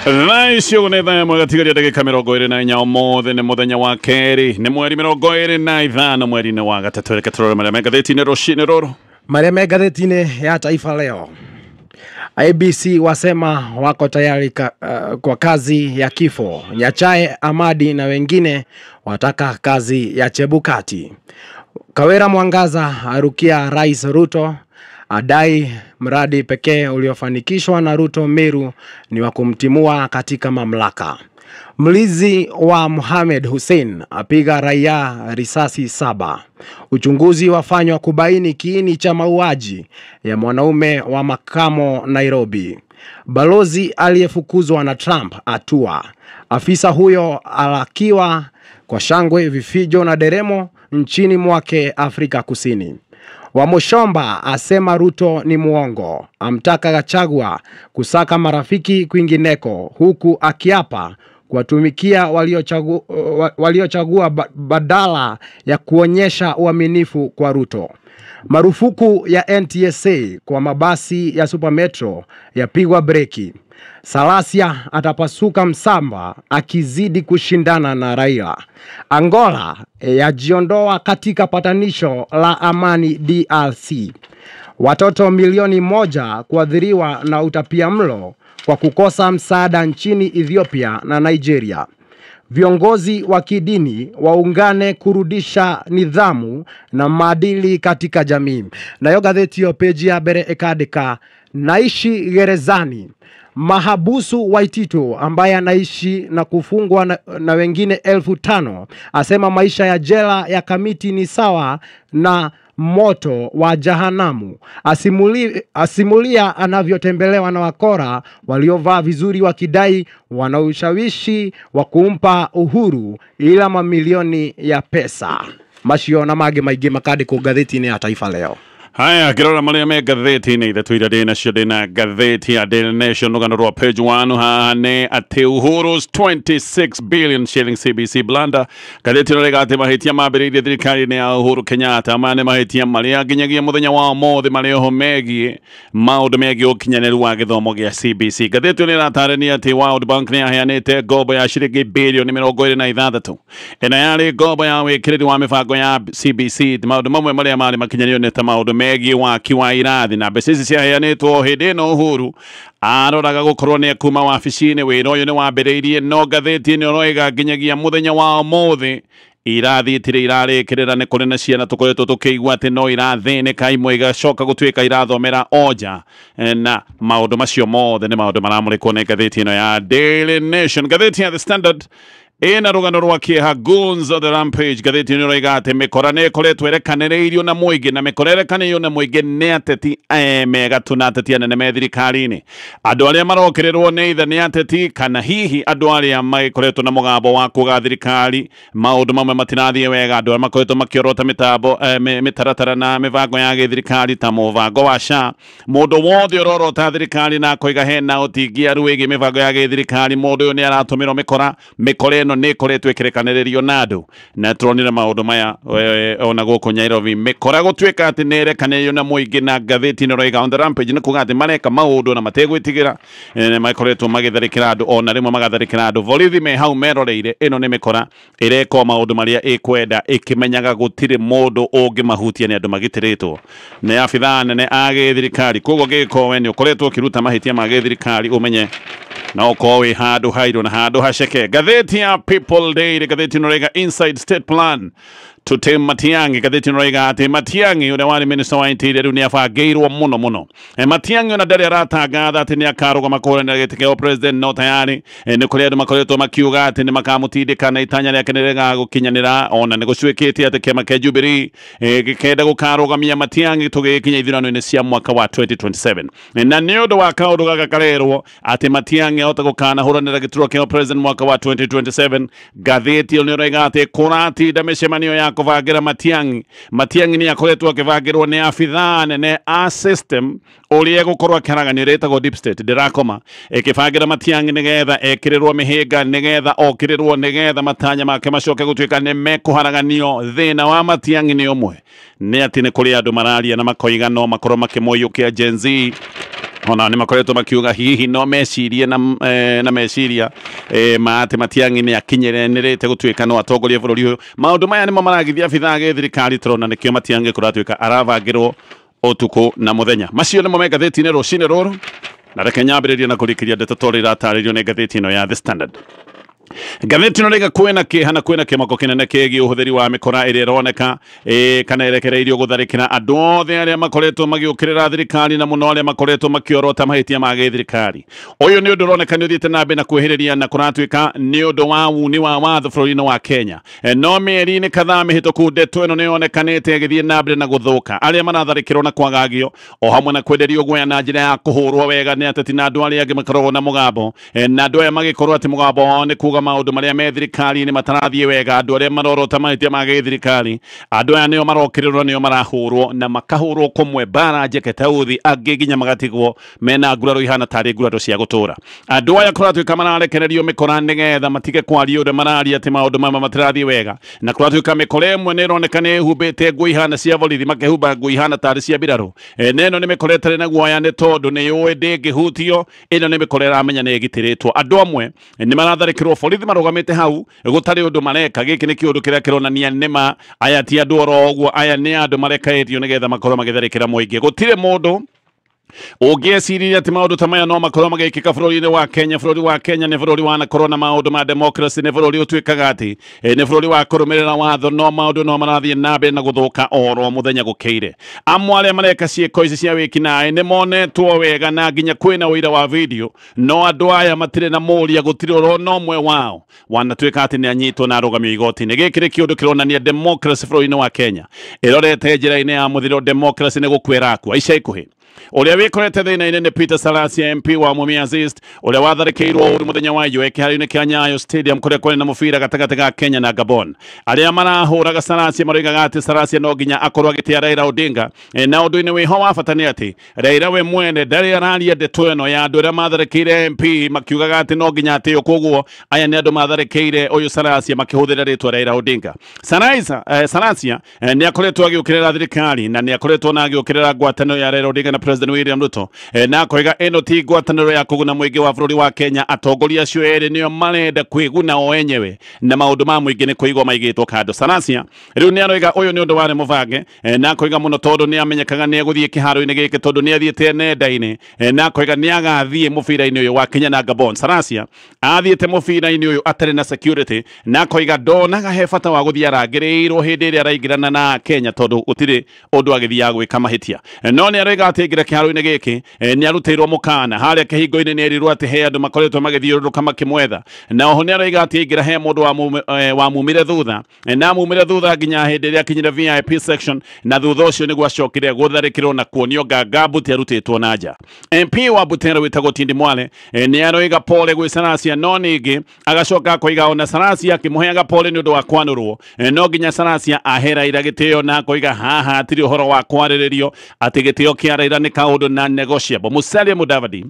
Thaa icio nĩ thaa ĩmwe gatigaria ndagĩka 24 ũmũthĩ nĩ mũthenya wa kerĩ nĩ mweri 25 mweri-inĩ wa gatatũ. Reke tũrore marĩa me ngathĩti-inĩ rũcinĩ rũrũ. Marĩa me ngathĩti-inĩ ya Taifa Leo. IBC wasema wako tayari kwa kazi ya kifo. Nyachae, Amadi na wengine wataka kazi ya Chebukati. Kawera Mwangaza arukia Rais Ruto, adai mradi pekee uliofanikishwa na Ruto Meru ni wa kumtimua katika mamlaka. Mlizi wa Mohamed Hussein apiga raia risasi 7. Uchunguzi wafanywa kubaini kiini cha mauaji ya mwanaume wa makamo Nairobi. Balozi aliyefukuzwa na Trump atua. Afisa huyo alakiwa kwa shangwe, vifijo na deremo nchini mwake Afrika Kusini. Wamuchomba asema Ruto ni muongo, amtaka Gachagua kusaka marafiki kwingineko, huku akiapa kuwatumikia waliochagua badala ya kuonyesha uaminifu kwa Ruto. Marufuku ya NTSA kwa mabasi ya Super Metro yapigwa breki. Salasia atapasuka msamba akizidi kushindana na Raila. Angola yajiondoa katika patanisho la amani DRC. Watoto 1 milioni kuathiriwa na utapiamlo kwa kukosa msaada nchini Ethiopia na Nigeria. Viongozi wa kidini waungane kurudisha nidhamu na maadili katika jamii. Nayo gazeti yo peji ya mbere ikandika naishi gerezani. Mahabusu Waititu ambaye anaishi na kufungwa na wengine 5,000 asema maisha ya jela ya Kamiti ni sawa na moto wa jahanamu. Asimulia anavyotembelewa na wakora waliovaa vizuri wakidai wana ushawishi wa kumpa uhuru ila mamilioni ya pesa. Macio na mangĩ maingĩ makandĩkwo ngathĩti-inĩ ya Taifa Leo. Haya, ngĩrora marĩa me ngathĩti-inĩ ithatũ iria ndĩ nacio, ndĩna ngathĩti ya Daily Nation, rũgano rwa page 1 haha nĩ atĩ Uhuru's 26 billion shilling CBC blunder. Ngathĩti ĩno ĩrauga atĩ mahĩtia mambĩrĩirie thirikari-inĩ ya Uhuru Kenyatta. Maya nĩ mahĩtia marĩa nginyagia mũthenya wa ũmũthĩ marĩ oho megiĩ maũndũ megiĩ ũkinyanĩru wa gĩthomo gĩa CBC. Ngathĩti ĩno ĩratarĩria atĩ World Bank nĩ yaheanĩte ngombo ya ciringi birioni 26. Ĩno yarĩ ngombo ya wĩkĩrĩri wa mĩbango ya CBC. Maũndũ mamwe marĩa marĩ makinyanĩrio nĩ ta maũndũ megiĩ waki wa irathi, na mbeca ici ciaheanĩtwo hĩndĩ ĩno Uhuru aroraga gũkorwo nĩ ekuma wabici-inĩ. Wĩra ũyũ nĩ wambĩrĩirie, no ngathĩti ĩno ĩroiga nginyagia mũthenya wa ũmũthĩ irathi itirĩ irarĩkĩrĩra. Nĩ kũrĩ na ciana tũkoretwo tũkĩigua atĩ no irathĩnĩka, imwe igacoka gũtuĩka irathomera onja, na maũndũ macio mothe nĩ maũndũ maramũrĩkwo nĩ ngathĩti ĩno ya Daily Nation. Ngathĩti ya The Standard ĩna rũgano rwa kĩeha, Goons on the Rampage. Ngathĩti ĩno ĩroiga atĩ mĩkora nĩ ĩkoretwo ĩrekanĩrĩirio na mũingĩ, na mĩkora ĩrekanĩirio na mũingĩ nĩ ateti megatũ na ateti anene me thirikari-inĩ. Andũ arĩa marokĩrĩrwo nĩ ithe nĩ ateti kana hihi andũ arĩa magĩkoretwo na mũgambo wa kuga thirikari maũndũ mamwe matirathiĩ wega, andũ arĩa makoretwo makĩorota mĩtambo mĩtaratara na mĩbango ya gĩthirikari ta mũbango wa SHA. Mũndũ wothe ũrorota thirikari na akoiga hena ũtingiaru wĩgiĩ mĩbango ya gĩthirikari, mũndũ ũyũ nĩ aratũmĩrwo mĩkora. Mĩkora ĩno nĩ ĩkoretwo ĩkĩrekanĩrĩrio na andũ, na turonire maũndũ maya ona gũkũ Nairobi, mĩkora gũtuĩka atĩ nĩ ĩrekanĩrĩrio na mũingĩ. Na ngathĩti ĩno ĩroiga on the rampage nĩ kuga atĩ mareka maũndũ na mategwĩtigĩra, nĩ makoretwo magĩtharĩkĩra andũ, ona rĩmwe magatharĩkĩra andũ borithi me hau meroreire. Ĩno nĩ mĩkora ĩreka o maũndũ marĩa ĩkwenda ĩkĩmenyaga gũtirĩ mũndũ ũngĩmahutia, nĩ andũ magitĩrĩtwo nĩ abithaa nene a gĩthirikari. Koguo gĩko we nĩ ũkoretwo ũkĩruta mahĩtia ma gĩthirikari, ũmenye no ũkorwo wĩ handũ hairũ na handũ haceke. Ngathĩti ya People Daily, ngathĩti ĩno ĩroiga inside state plan to tame Matiang'i. Ngathĩti ĩno ĩroiga atĩ Matiang'i ũrĩa warĩ minister wa interior rĩu nĩ abangĩirwo mũno mũno. Matiang'i ona ndarĩ aratangatha atĩ nĩ akarũgama kũhũranĩra gĩtĩ kĩa president, no tayari nĩ kũrĩ andũ makoretwo makiuga atĩ nĩ makamũtindĩka na itanya rĩake nĩ rĩgagũkinyanĩra. Ona nĩ gũcuĩkĩte atĩ kĩama kĩa Jubilee gĩkenda gũkarũgamia Matiang'i tũgĩkinya ithurano-inĩ cia mwaka wa 2027. Na nĩ ũndũ wa kaũndũ gaka karerwo atĩ Matiang'i ahota gũkanahũranĩra gĩturwa kĩa president mwaka wa 2027, ngathĩti ĩyo nĩ ĩroiga atĩ kũratinda mĩcemanio ya kũbangĩra Matiang'i. Matiang'i nĩ akoretwo akĩbangĩrwo nĩ abithaa nene a system ũrĩa egũkorwo akĩharagania ĩtagwo deep state ndĩrakoma ĩkĩbangĩra Matiang'i nĩgetha ekĩrĩrwo mĩhĩnga, nĩgetha okĩrĩrwo, nĩgetha matanya make macoke gũtuĩka nĩ mekũharaganio. Thĩna wa Matiang'i nĩ ũmwe, nĩ atĩ nĩ kũrĩ andũ mararia na makoiga no makorwo makĩmũiyũkia Gen Z. Ona nĩ makoretwo makiuga hihi no mecirie na meciria ma atĩ Matiang'i nĩ akinyanĩrĩte gũtuĩka no atongorie bũrũri ũyũ. Maũndũ maya nĩmo maragithia abithaa a gĩthirikari tũrona nĩkĩo Matiang'i kũratuĩka arabangĩrwo ũtukũ na mũthenya. Macio nĩmo me ngathĩti-inĩ rũcinĩ rũrũ, na reke nyambĩrĩrie na kũrĩkĩria ndeto ta ũrĩa iratarĩrio nĩ ngathĩti ĩno ya The Standard. Ngathĩti ĩno rĩga kwĩna kĩeha na kwĩna kĩmako kĩnene kĩgiĩ ũhũthĩri wa mĩkora ĩrĩa ĩroneka kana ĩrekereirio gũtharĩkĩra andũ othe arĩa makoretwo magĩũkĩrĩra thirikari na mũno arĩa makoretwo makĩorota mahĩtia ma gĩthirikari. Ũyũ nĩ ũndũ ũroneka nĩ ũthiĩte na mbere na kwĩhĩrĩria na kũratuĩka nĩ ũndũ wa wuni wa watho bũrũri-inĩ wa Kenya. No mĩeri-inĩ kadhaa mĩhĩtũku ndeto ĩno nĩ yonekanĩte ĩgĩthiĩ na mbere na gũthũka. Arĩa maratharĩkĩrwo na kwagagio o hamwe na kwenderio guoya na njĩra ya kũhũrwo wega nĩ ateti na andũ arĩa angĩ makoragwo na mũgambo, na andũ aya magĩkorwo atĩ mũgambo wao nĩ kuga maũndũ marĩa me thirikari-inĩ matarathiĩ wega, andũ arĩa marorota mahĩtia ma gĩthirikari, andũ aya nĩo marokĩrĩrwo, nĩo marahũrwo na makahũrwo kũmwe mbara njeke ta uthi, angĩ nginya magatigwo mena nguraro ihana tarĩ nguraro cia gũtũra. Andũ aya kũratuĩka mararekererio mĩkora nĩgetha matige kwaria ũrĩa mararia atĩ maũndũ mama matirathiĩ wega, na kũratuĩka mĩkora ĩmwe nĩ ĩroneka nĩ ĩhumbĩte nguo ihana cia borithi, makehumba nguo ihana tarĩ cia mbirarũ. Na ĩno nĩ mĩkora ĩtarĩ na guoya nĩ tondũ nĩ yũĩ ndĩngĩhutio, ĩno nĩ mĩkora ĩramenya nĩ ĩgitĩrĩtwo. Andũ amwe nĩ maratharĩkĩrwo borithi marũgamĩte hau gũtarĩ ũndũ mareka. Gĩkĩ nĩ kĩũndũ kĩrĩa kĩronania nĩma aya ti andũ oro ũguo, aya nĩ andũ marekereirio nĩgetha makorwo magĩtharĩkĩra mũingĩ. Gũtirĩ mũndũ ũngĩeciria atĩ maũndũ ta maya no makorwo magĩkĩka bũrũri-inĩ wa Kenya. Bũrũri wa Kenya nĩ bũrũri wanakorwo na maũndũ ma democracy, nĩ bũrũri ũtuĩkaga atĩ nĩ bũrũri wa kũrũmĩrĩra watho, no maũndũ no marathiĩ na mbere na gũthũka oro mũthenya gũkĩire. Amwe arĩa mareka ciĩko ici cia wĩkinaĩ nĩ monetwo wega na nginya kwĩna ũira wa video, no andũ aya matirĩ na mũria, gũtirĩ oro na ũmwe wao wanatuĩka atĩ nĩ anyitwo na arũgamio igoti-inĩ. Gĩkĩ nĩ kĩũndũ kĩronania democracy bũrũri-inĩ wa Kenya ĩrorete njĩra-inĩ ya mũthiro, democracy nĩ gũkua ĩrakua. Ica ikuhĩ ũrĩa wĩkorete thĩna-inĩ nĩ Peter Salasya MP wa Mumias East, ũrĩa watharĩkĩirwo ũru mũthenya wa iyũ kĩharo-inĩ kĩa Nyayo Stadium kũrĩa kwarĩ na mũbira gatagatĩ ga Kenya na Gabon. Arĩa marahũraga Salasya maroigaga atĩ Salasya no nginya akorwo agĩtĩa Raila Odinga, na ũndũ-inĩ wĩho wa bata nĩ atĩ Raila we mwene ndarĩ araria ndeto ĩno ya andũ arĩa matharĩkĩire MP makiugaga atĩ no nginya atĩo, koguo aya nĩ andũ matharĩkĩire ũyũ Salasya makĩhũthĩra rĩtwa Raila Odinga. Salasya nĩ akoretwo agĩũkĩrĩra thirikari na nĩ akoretwo na agĩũkĩrĩra ngwatanĩro ya Raila Odinga na President William Ruto, na akoiga ĩno ti ngwatanĩro ya kũguna mũingĩ wa bũrũri wa Kenya. Atongoria acio erĩ nĩo marenda kwĩguna o enyewe na maũndũ ma mũingĩ nĩ kũigwo maigĩtwo kando. Salasya rĩu nĩ aroiga ũyũ nĩ ũndũ warĩ mũbange, na akoiga mũno tondũ nĩ amenyekaga nĩ egũthiĩ kĩharo-inĩ gĩkĩ tondũ nĩ athiĩte nenda-inĩ, na akoiga nĩ agathiĩ mũbira-inĩ ũyũ wa Kenya na Gabon. Salasya athiĩte mũbira-inĩ ũyũ atarĩ na security, na akoiga ndonaga he bata wa gũthiĩ arangĩrĩirwo hĩndĩ ĩrĩa araingĩrana na Kenya tondũ gũtirĩ ũndũ agĩthiaga gwĩka mahĩtia. No nĩ aroiga atĩ aingĩra kĩharo-inĩ gĩkĩ nĩ arutĩirwo mũkana harĩa kĩhingo-inĩ, nĩ erirwo atĩ he andũ makoretwo magĩthiũrũrũka makĩmwetha, na oho nĩ aroiga atĩ aingĩra he mũndũ wamumire thutha, na amumire thutha nginya hĩndĩ ĩrĩa akinyire VIP section, na thutha ũcio nĩguo acokire gũtharĩkĩrwo na kuonio nganga mbuti arutĩtwo na nja. MP wa Butere wĩtagwo Tindi Mwale nĩ aroiga pole gwĩ Salasya, no ningĩ agacoka akoiga ona Salasya akĩmũheaga pole nĩ ũndũ wa kwanũrwo, no nginya Salasya ahe Raila gĩtĩo, na akoiga haha hatirĩ ũhoro wa kwarĩrĩrio atĩ gĩtĩo kĩa Raila nĩ kaũndũ na negotiable. Musalia Mudavadi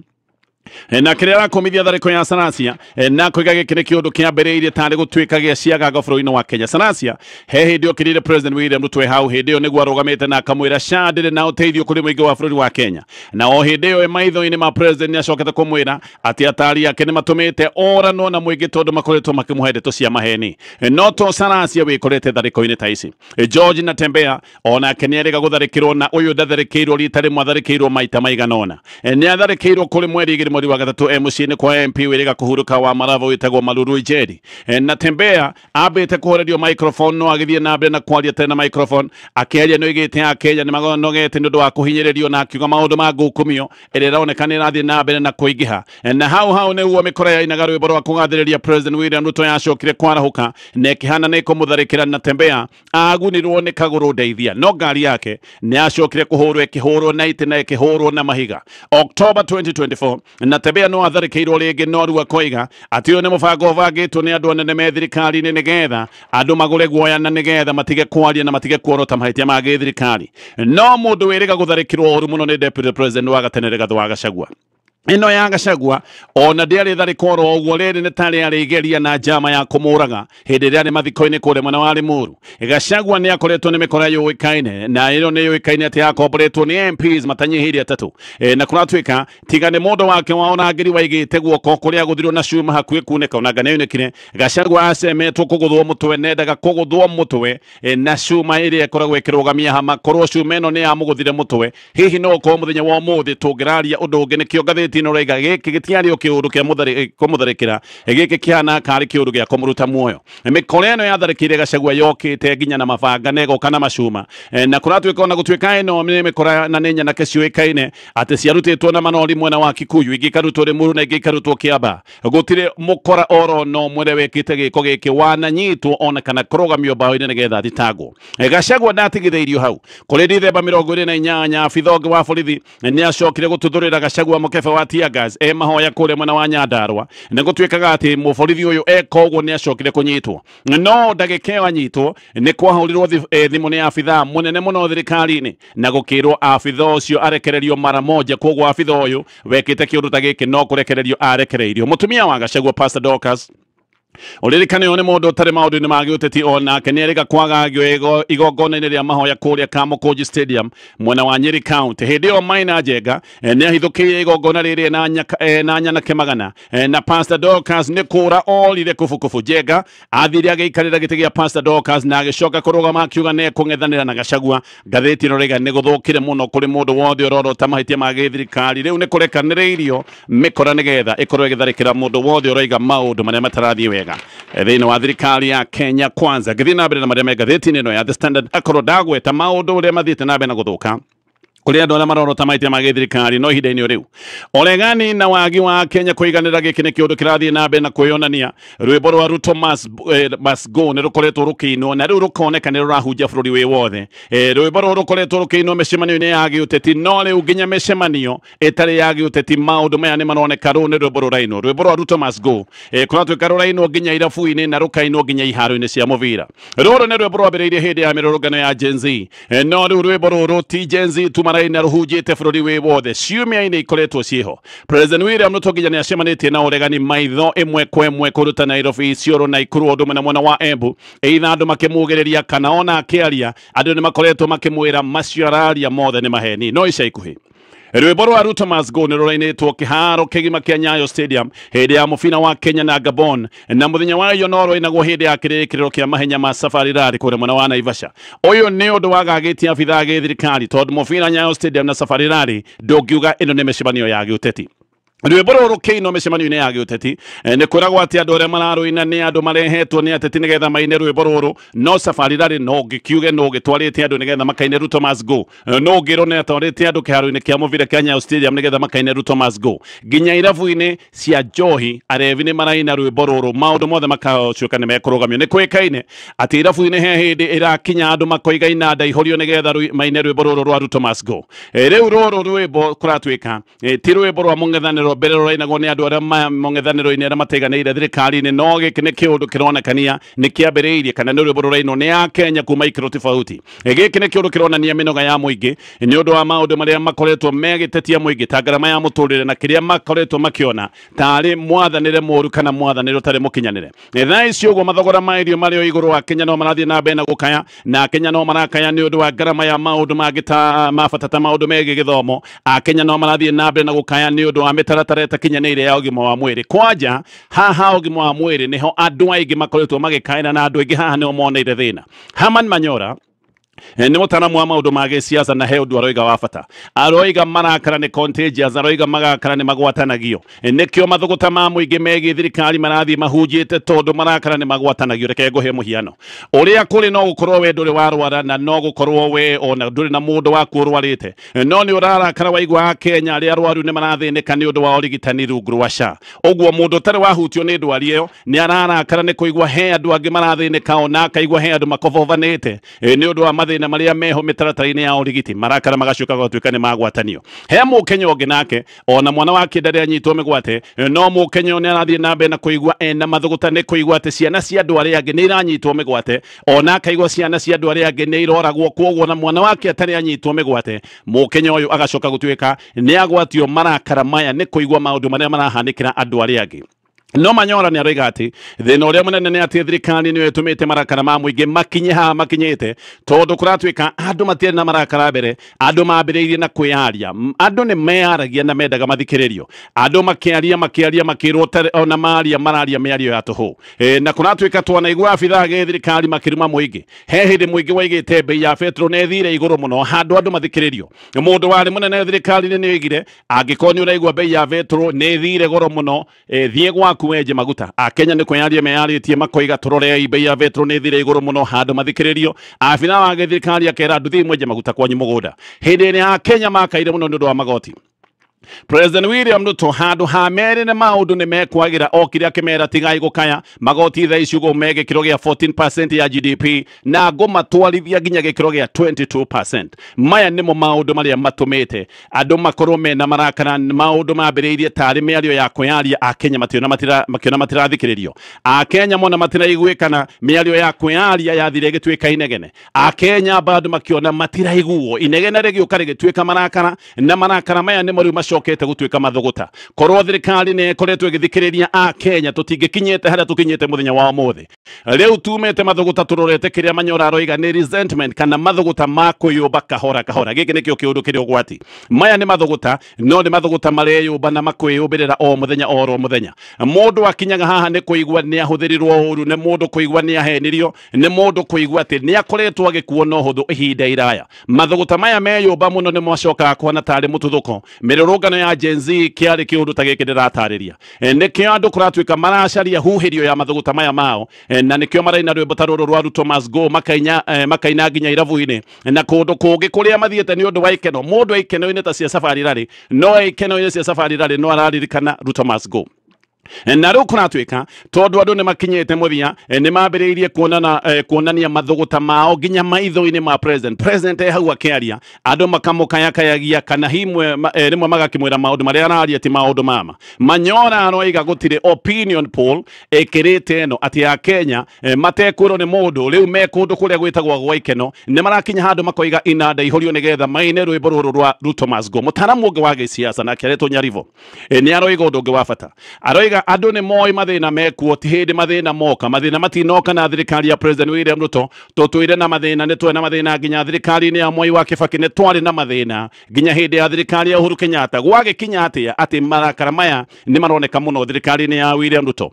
na kĩrĩa arakomithia tharĩko ya Salasya, na koiga gĩkĩ nĩ kĩũndũ kĩambĩrĩirie tarĩ gũtuĩka gĩa ciagago bũrũri-inĩ wa Kenya. Salasya he hĩndĩ okĩrĩire President William Ruto hau hĩndĩ ĩyo nĩguo arũgamĩte na akamwĩra SHA ndĩrĩ na ũteithio kũrĩ mũingĩ wa bũrũri wa Kenya, na o hĩndĩ ĩyo maitho-inĩ ma President nĩ acokete kũmwĩra atĩ atari ake nĩ matũmĩte oranwo na mũingĩ tondũ makoretwo makĩmũhe ndeto cia maheni. No to Salasya wĩkorete tharĩko-inĩ ta ici. George Natembeya onake nĩ erĩga gũtharĩkĩrwo, na ũyũ ndatharĩkĩirwo rita rĩmwe, atharĩkĩirwo maita maigana ũna. Nĩ atharĩkĩirwo kũrĩ mweri 2 mweri wa 3 mũciĩ-inĩ kwa MP wĩrĩga kũhurũka wa Malava wĩtagwo Malulu Ijeri. Natembeya ambĩte kũhorerio microphone no agĩthiĩ na mbere na kwaria tena microphone akĩaria nĩ oigĩte a Kenya nĩ magonogete nĩ ũndũ wa kũhinyĩrĩrio, na akiuga maũndũ ma ngukumio ĩrĩa ĩroneka nĩ ĩrathiĩ na mbere na kũingĩha. Na hau hau nĩguo mĩkora yainaga rwĩmbo rwa kũgathĩrĩria President William Ruto yacokire kwarahũka na ĩkĩhana nĩ ĩkũmũtharĩkĩra. Natembeya agunirwo nĩ kagũrũ ndeithia, no ngari yake nĩ acokire kũhũrwo, ĩkĩhũrwo na itĩ na ĩkĩhũrwo na mahiga. October 2024 Natembeya no atharĩkĩirwo rĩngĩ, no rĩu akoiga atĩ ũyũ nĩ mũbango ũbangĩtwo nĩ andũ anene me thirikari-inĩ nĩgetha andũ magũre guoya na nĩgetha matige kwaria na matige kuorota mahĩtia ma gĩthirikari. No mũndũ wĩrĩga gũtharĩkĩrwo ũru mũno nĩ Deputy President wa gatene Rigathĩ wa Gachagua. Ĩno ya Gachagua ona ndĩarĩ tharĩko oro ũguo, rĩrĩ nĩ tarĩ arĩgeria na njama ya kũmũraga hĩndĩ ĩrĩa arĩ mathiko-inĩ kũrĩa mwena wa Limuru. Gachagua nĩ akoretwo nĩ mĩkora yũĩkaine, na ĩno nĩ yũĩkaine atĩ yakomboretwo nĩ MPs matanyihĩire atatũ. Na kũratuĩka tiga nĩ mũndũ wake wa ũrangĩri waigĩte guoko kũrĩa agũthirwo na cuma hakuhĩ kunĩka ona nĩaunĩkire. Gachagua acemetwo kũgũthwo mũtwe, nendaga kũgũthwo mũtwe na cuma ĩrĩa ĩkoragwo ĩkĩrũgamia hama. Korwo cuma ĩno nĩ yamũgũthire mũtwe, hihi no ũkorwo mũthenya wa ũmũthĩ tũngĩraria ũndũ ũngĩ. Nĩkĩo ngathĩti ĩno raiga gĩkĩ gĩtiarĩ o kĩũndũ kĩa kũmũtharĩkĩra, gĩkĩ kĩhana karĩ kĩũndũ gĩa kũmũruta muoyo. Mĩkora ĩno yatharĩkĩire Gachagua yokĩte nginya na mabanga na ĩgoka na macuma. Na kũratuĩka ona gũtuĩka ĩno nĩ mĩkora na nĩ nyanake ciũĩkaine atĩ ciarutĩtwo na manori mwena wa Kikuyu, ingĩ ikarutwo Limuru na ingĩ ikarutwo Kiambaa. Gũtirĩ mũkora oro no mwene wĩkĩte gĩko gĩkĩ wananyitwo ona kana kũrũgamio mbaũ-inĩ nĩgetha athitangwo. Gachagua ndatigithĩirio hau. Kũrĩ Dithemba 28 abitha ũngĩ wa borithi nĩ acokire gũtuthũrĩra Gachagua mũkebe wa tear gas e mahoya kũrĩa mwena wa Nyandarua. Nĩ gũtuĩkaga atĩ mũborithi ũyũ eka ũguo nĩ acokire kũnyitwo, no ndagĩka ĩyo anyitwo nĩ kwahũrirwo thimũ nĩ abitha mũnene mũno thirikari-inĩ na gũkĩrwo abitha ũcio arekererio mara moja. Koguo abitha ũyũ wekĩte kĩũndũ ta gĩkĩ no kũrekererio arekereirio. Mũtumia wa Gachagua Pastor Dorcas ũririkane ũyũ nĩ mũndũ ũtarĩ maũndũ-inĩ ma gĩũteti, onake nĩ erĩga kwagagio igongona-inĩ rĩa mahoya kũrĩa Kamukunji Stadium mwena wa Nyeri County. Hĩndĩ ĩyo Maina Njenga nĩ ahithũkĩire igongona rĩrĩ na nyanake magana, na Pastor Dorcas nĩ kũra orire kubukubu. Njenga athire agĩikarĩra gĩtĩ gĩa Pastor Dorcas na agĩcoka kũrũgama akiuga nĩ ekũng'ethanĩra na Gachagua. Ngathĩti ĩno rĩga nĩ gũthũkire mũno kũrĩ mũndũ wothe ũrorota mahĩtia ma gĩthirikari. Rĩu nĩ kũrekanĩrĩirio mĩkora nĩgetha ĩkorwo ĩgĩtharĩkĩra mũndũ wothe ũroiga maũndũ marĩa matarathiĩ wega thĩinĩ wa thirikari ya Kenya Kwanza. Ngĩthiĩ na mbere na marĩa me ngathĩti-inĩ ĩno ya The Standard, akorwo ndagweta maũndũ ũrĩa mathiĩte na mbere na gũthũka kũrĩ andũ arĩa marorota mahĩtia ma gĩthirikari, no ihinda-inĩ rĩu ũregani na wagi wa Kenya kũiganĩra, gĩkĩ nĩ kĩũndũ kĩrathiĩ na mbere na kwĩyonania. Rwĩmbo rwa Ruto must go nĩ rũkoretwo rũkĩinwo na rĩu rũkoneka nĩ rũrahunjia bũrũri wĩ wothe. Rwĩmbo rũrũ rũkoretwo rũkĩinwo mĩcemanio-inĩ ya gĩũteti, no rĩu nginya mĩcemanio ĩtarĩ ya gĩũteti maũndũ maya nĩ maroneka. Rũũ nĩ rwĩmbo rũrainwo, rwĩmbo rwa Ruto must go, kũratuĩka rũrainwo nginya irabu-inĩ na rũkainwo nginya iharo-inĩ cia mũbira. Rũrũ nĩ rwĩmbo rwambĩrĩirie hĩndĩ ya mĩrũrũngano ya Gen Z, no rĩu rwĩmbo rũrũ ti Gen Z tu maraina, rũhunjĩte bũrũri wĩ wothe. Ciumia-inĩ ikoretwo ciĩho, President William Ruto nginya nĩ acemanĩtie na ũregani maitho ĩmwe kwa ĩmwe kũndũ ta Nairobi, Isiolo, Nakuru, ũndũ ũmwe na mwena wa Embu. Either andũ makĩmugĩrĩria kana ona akĩaria andũ nĩ makoretwo makĩmwĩra macio araria mothe nĩ maheni. No ica ikuhĩ rwĩmbo rwa Ruto must go nĩ rũrainĩtwo kĩharo kĩgima kĩa Nyayo Stadium hĩndĩ ya mũbira wa Kenya na Gabon, na mũthenya wa iyo no rũinagwo hĩndĩ ya kĩrĩkĩrĩro kĩa mahenya ma Safari Rally kũrĩa mwena wa Naivasha. Ũyũ nĩ ũndũ wagagĩtie abithaa gĩthirikari tondũ mũbira Nyayo Stadium na Safari Rally ndũngiuga ĩno nĩ mĩcemanio ya gĩũteti. Rwĩmbo rũrũ rũkĩinwo mĩcemanio-inĩ ya gĩũteti, nĩ kwĩragwo atĩ andũ arĩa mararũina nĩ andũ marehetwo nĩ ateti nĩgetha maine rwĩmbo rũrũ. No Safari Rally no ngĩkiuge no gĩtwarĩte andũ nĩgetha makaine Ruto must go, no ngĩrwo nĩ atwarĩte andũ kĩharo-inĩ kĩa mũbira kĩa Nyayo Stadium nĩgetha makaine Ruto must go. Nginya irabu-inĩ cia njohi arevi nĩ maraina rwĩmbo rũrũ, maũndũ mothe makacuĩka nĩ mekũrũgamio. Nĩ kwĩkaine atĩ irabu-inĩ he hĩndĩ ĩrakinya andũ makoiga inanda ihorio nĩgetha maine rwĩmbo rũrũ rwa Ruto must go. Rĩu rũrũ rwĩmbo kũratuĩka ti rwĩmbo rwa mũng'ethanĩro mbere rũrainagwo nĩ andũ arĩa mũng'ethanĩro-inĩ arĩa mateganĩire thirikari-inĩ, no gĩkĩ nĩ kĩũndũ kĩronekania nĩ kĩambĩrĩirie kana nĩ rwĩmbo rũrainwo nĩ a Kenya kuma ikĩro tofauti. Gĩkĩ nĩ kĩũndũ kĩronania mĩnoga ya mũingĩ nĩ ũndũ wa maũndũ marĩa makoretwo megĩtetia mũingĩ ta ngarama ya mũtũrĩre na kĩrĩa makoretwo makĩona tarĩ mwathanĩre mũru kana mwathanĩre ũtarĩ mũkinyanĩre. Thaa ici ũguo mathogora ma irio marĩ o igũrũ wa Kenya no marathiĩ na mbere na gũkaya, na Kenya no marakaya nĩ ũndũ wa ngarama ya maũndũ mangĩ ta ma bata ta maũndũ megiĩ gĩthomo. Akenya no marathiĩ na mbere na gũkaya nĩ ũndũ wa mĩtaratara ĩtakinyanĩire ya ũgima wa mwĩrĩ. Kwanja haha ũgima wa mwĩrĩ nĩho andũ aingĩ makoretwo magĩkaĩra, na andũ aingĩ haha nĩho moneire thĩna. Herman Manyora nĩ mũtaaramu wa maũndũ ma gĩsiasa na he ũndũ aroiga wa bata. Aroiga marakara nĩ contagious, aroiga marakara nĩ magwatanagio. Nĩkĩo mathũgũta ma mũingĩ megiĩ thirikari marathiĩ mahunjĩte tondũ marakara nĩ magwatanagio. Reke ngũhe mũhiano ũrĩa kũrĩ, no gũkorwo we ndũrĩ warwara na no gũkorwo we ona ndũrĩ na mũndũ waku ũrwarĩte, no nĩ ũrarakara waigua Akenya arĩa arwaru nĩ marathĩnĩka nĩ ũndũ wa ũrigitani rungu rwa SHA. Ũguo mũndũ ũtarĩ wahutio nĩ ndwari ĩyo nĩ ararakara nĩ kũigua he andũ angĩ marathĩnĩka, ona akaigua he andũ makobobanĩte nĩ ũndũ wa mathĩna marĩa meho mĩtaratara-inĩ ya ũrigiti, marakara magacoka gũtuĩka nĩ magwatanio. He mũkenya ũngĩ nake ona mwana wake ndarĩ anyitwo mĩgwate, no mũkenya ũyũ nĩ arathiĩ na mbere na kũigua ena mathũgũta nĩ kũigua atĩ ciana cia andũ arĩa angĩ nĩ iranyitwo mĩgwate, ona akaigua ciana cia andũ arĩa angĩ nĩ iroragwo, kwoguo na mwana wake atarĩ anyitwo mĩgwate, mũkenya ũyũ agacoka gũtuĩka nĩ agwatio marakara maya nĩ kũigua maũndũ marĩa marahanĩkĩra andũ arĩa angĩ. No Manyora nĩ aroiga atĩ thĩna ũrĩa mũnene nĩ atĩ thirikari nĩyo ĩtũmĩte marakara ma mũingĩ makinye haha makinyĩte, tondũ kũratuĩka andũ matiarĩ na marakara mbere, andũ mambĩrĩirie na kwĩyaria, andũ nĩ meyaragia na mendaga mathikĩrĩrio, andũ makĩaria makĩaria makĩrwo ona maria mararia mĩario ya tũhũ. Na kũratuĩka twanaigua abithaa a thirikari makĩruma mũingĩ. He hĩndĩ mũingĩ waigĩte bei ya betro nĩ ĩthire igũrũ mũno handũ andũ mathikĩrĩrio. Mũndũ warĩ mũnene thirikari-inĩ nĩ oigire angĩkorwo nĩ ũraigua bei ya betro nĩ ĩthire goro mũno, thiĩ gwaku wenje maguta. Akenya nĩ kwĩyaria meyarĩtie makoiga tũrorei bei ya betro nĩ ĩthire igũrũ mũno handũ mathikĩrĩrio. Abithaa wa thirikari akera andũ thiĩ mwenje maguta kwanyu mũgũnda. Hĩndĩ ĩrĩa Akenya makaire mũno nĩ ũndũ wa magoti, President William Ruto handũ ha merĩ nĩ maũndũ nĩ mekwagira, okire akĩmera tigai gũkaya magoti thaa ici ũguo me gĩkĩro gĩa 14% ya GDP na ngũmatwarithia nginya gĩkĩro gĩa 22%. Maya nĩmo maũndũ marĩa matũmĩte andũ makorwo mena marakara, maũndũ mambĩrĩirie tarĩ mĩario ya kwĩyaria, Akenya makĩona matirathikĩrĩrio, Akenya mona matiraiguĩkana, mĩario ya kwĩyaria yathire ĩgĩtuĩka inegene, Akenya bado makĩona matiraiguo, inegene rĩgĩũka rĩgĩtuĩka marakara, na marakara maya nĩmo rĩu macokete gũtuĩka mathũgũta. Korwo thirikari nĩ ĩkoretwo ĩgĩthikĩrĩria Akenya tũtingĩkinyĩte harĩa tũkinyĩte mũthenya wa ũmũthĩ. Rĩu tumĩte mathũgũta tũrorete kĩrĩa Manyora aroiga nĩ resentment kana mathũgũta ma kwĩyũmba kahora kahora. Gĩkĩ nĩkĩo kĩũndũ kĩrĩa ũgwati. Maya nĩ mathũgũta, no nĩ mathũgũta mareyũmba na makwĩyũmbĩrĩra o mũthenya o ro mũthenya. Mũndũ akinyaga haha nĩ kũigua nĩ ahũthĩrirwo ũru, nĩ mũndũ kũigua nĩ ahenirio, nĩ mũndũ kũigua atĩ nĩ akoretwo agĩkuo na ũhũthũ ihinda iraya. Mathũgũta maya meyũmba mũno nĩ macokaga kuhana tarĩ mũtuthũko. Mĩrũrũngano ya Gen Z kĩarĩ kĩũndũ ta gĩkĩ ndĩratarĩria. Nĩkĩo andũ kũratuĩka maracaria huhĩrio ya mathũgũta maya mao, na nĩkĩo maraina rwĩmbo ta rũrũ rwa Ruto must go, makaina makaina nginya irabu-inĩ na kũndũ kũngĩ kũrĩa mathiĩte nĩ ũndũ wa ikeno. Mũndũ e ikeno-inĩ ta cia Safari Rally, no e ikeno-inĩ cia Safari Rally no araririkana Ruto must go. Na rĩu kũratuĩka tondũ andũ nĩ makinyĩte mũthia, nĩ mambĩrĩirie kuonana kuonania mathũgũta mao nginya maitho-inĩ ma president. President e hau akĩaria, andũ makamũkayakayagia kana himwe rĩmwe magakĩmwĩra maũndũ marĩa araria ti maũndũ mama. Manyora aroiga gũtirĩ opinion poll ĩkĩrĩte ĩno atĩ Akenya matekwĩrwo nĩ mũndũ rĩu me kũndũ kũrĩa gwĩtagwo gwa ikeno nĩ marakinya handũ makoiga inanda ihũrio nĩgetha maine rwĩmbo rũrũ rwa Ruto must go. Mũtaaramu ũngĩ wa gĩciaca nake aretwo Nyaribo nĩ aroiga ũndũ ũngĩ wa bata. Aroiga andũ nĩ moĩ mathĩna mekuo, ti hĩndĩ mathĩna moka, mathĩna matinoka na thirikari ya President William Ruto. Tũtũire na mathĩna, nĩ twarĩ na mathĩna nginya thirikari-inĩ ya Mwai wa Kibaki, nĩ twarĩ na mathĩna nginya hĩndĩ ya thirikari ya Uhuru Kenyatta. Gwagĩkinya atĩa atĩ marakara maya nĩ maroneka mũno thirikari-inĩ ya William Ruto?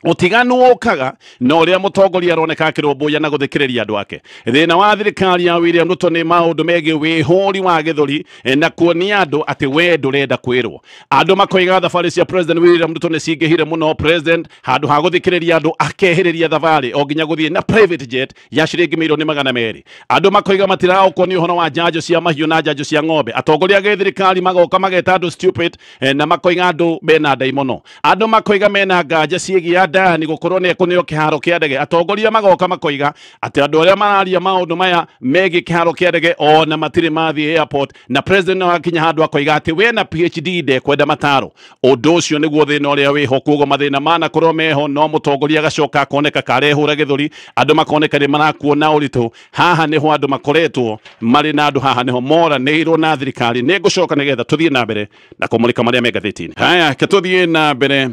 Ũtiganu ũkaga na ũrĩa mũtongoria aroneka akĩrũmbũiya na gũthikĩrĩria andũ ake. Thĩna wa thirikari ya William Ruto nĩ maũndũ megiĩ wĩhũri wa gĩthũri na kuonia andũ atĩ we ndũrenda kwĩrwo. Andũ makoiga thabarĩ cia President William Ruto nĩ cingĩhire mũno. President handũ ha gũthikĩrĩria andũ akehĩrĩria thabarĩ o nginya gũthiĩ na private jet ya ciringi mirioni 200. Andũ makoiga matiraũkwo nĩ ũhoro wa njanjo cia mahiũ na njanjo cia ng'ombe. Atongoria a gĩthirikari magoka mageta andũ stupid na makoiga andũ mena ndaimono. Andũ makoiga mena nganja ciĩgiĩ Adani gũkorwo nĩ ekũneo kĩharo kĩa ndege. Atongoria magoka makoiga atĩ andũ arĩa mararia maũndũ maya megiĩ kĩharo kĩa ndege ona matirĩ mathiĩ airport, na president no akinya handũ akoiga atĩ we na PhD ndekwenda mataro. Ũndũ ũcio nĩguo thĩna ũrĩa wĩho, koguo mathĩna manakorwo meho no mũtongoria agacoka akoneka karehũra gĩthũri, andũ makoneka nĩ marakuona ũritũ. Haha nĩho andũ makoretwo marĩ na andũ, haha nĩho moranĩirwo na thirikari. Nĩ ngũcoka nĩgetha tũthiĩ na mbere na kũmũrĩka marĩa me ngathĩti-inĩ. Haya, ke tũthiĩ na mbere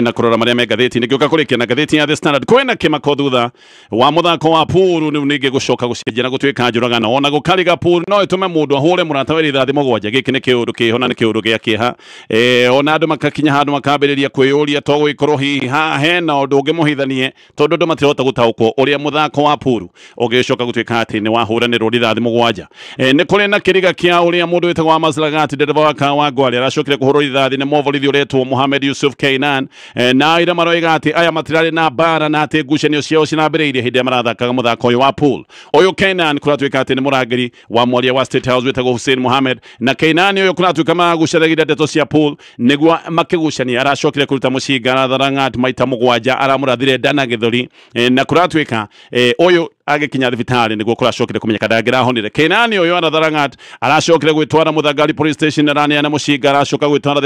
na kũrora marĩa me ngathĩti-inĩ. Ngĩũka kũrĩkia na ngathĩti ya The Standard. Kwĩna kĩmako thutha wa mũthako wa pool rĩu ningĩ gũcoka gũcenjia na gũtuĩka njũragano. Ona gũkariga pool no ĩtũme mũndũ ahũre mũrata we rithathi 7. Gĩkĩ nĩ kĩũndũ kĩho na nĩ kĩũndũ gĩa kĩeha. Ona andũ makakinya handũ makambĩrĩria kwĩyũria to gũgĩkorwo hihi haha hena ũndũ ũngĩ mũhithanie, tondũ andũ matirahota gũtaũkwo ũrĩa mũthako wa pool ũgĩcoka gũtuĩka atĩ nĩ wahũranĩrwo rithathi 7. Nĩ kũrĩ na kĩriga kĩa ũrĩa mũndũ wĩtagwo Amos Lagat, ndereba wa Kawangware, aracokire kũhũrwo rithathi nĩ mwoborithi ũretwo Mohamed Yusuf Keinan. Na ira maroiga atĩ aya matirarĩ na mbara na atĩ ngucanio ciao cirambĩrĩirie hĩndĩ ĩrĩa marathakaga mũthako ũyũ wa pool. Ũyũ Keinan kũratuĩka atĩ nĩ mũrangĩri wa mwaria wa State House wĩtagwo Hussein Mohamed, na Keinan ũyũ kũratuĩka maragucanagia ndeto cia pool nĩguo makĩgucania, aracokire kũruta mũcinga aratharangat maita 7, aramũrathire nda na gĩthũri. Na kũratuĩka ũyũ agĩkinya thibitarĩ nĩguo kũracokire kũmenyeka ndangĩrahonire. Kenani ũyũ Aratha Langat aracokire gwĩtwara Mũthangari police station araneana mũcinga, aracoka gwĩtwara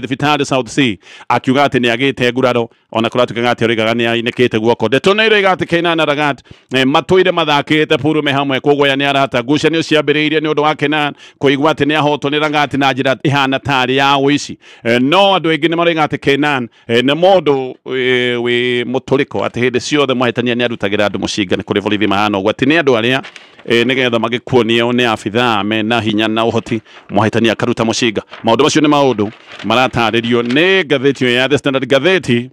thibitarĩ South C akiuga atĩ nĩ agĩte nguraro, ona kũratuĩkaga atĩ oigaga nĩ ainĩkĩte guoko. Ndeto nĩ iroiga atĩ Kenan Langat matũire mathakĩte purume hamwe, koguo aya nĩ arata. Ngucanio ciambĩrĩirie nĩ ũndũ wa Kenan kũigua atĩ nĩ ahotwo nĩ Langat na njĩra ĩhana tarĩ ya ũici. No andũ aingĩ nĩ maroiga atĩ Kenan nĩ mũndũ wĩ mũtũrĩko, atĩ hĩndĩ ciothe mwahĩtania nĩ arutagĩra andũ mũcinga. Nĩ kũrĩ borithi mahana ũguo, atĩ nĩ andũ arĩa nĩgetha magĩkuonio nĩ abithaa mena hinya na ũhoti, mwahĩtania akaruta mũcinga. Maũndũ macio nĩ maũndũ maratarĩrio nĩ ngathĩti ĩyo ya The Standard, ngathĩti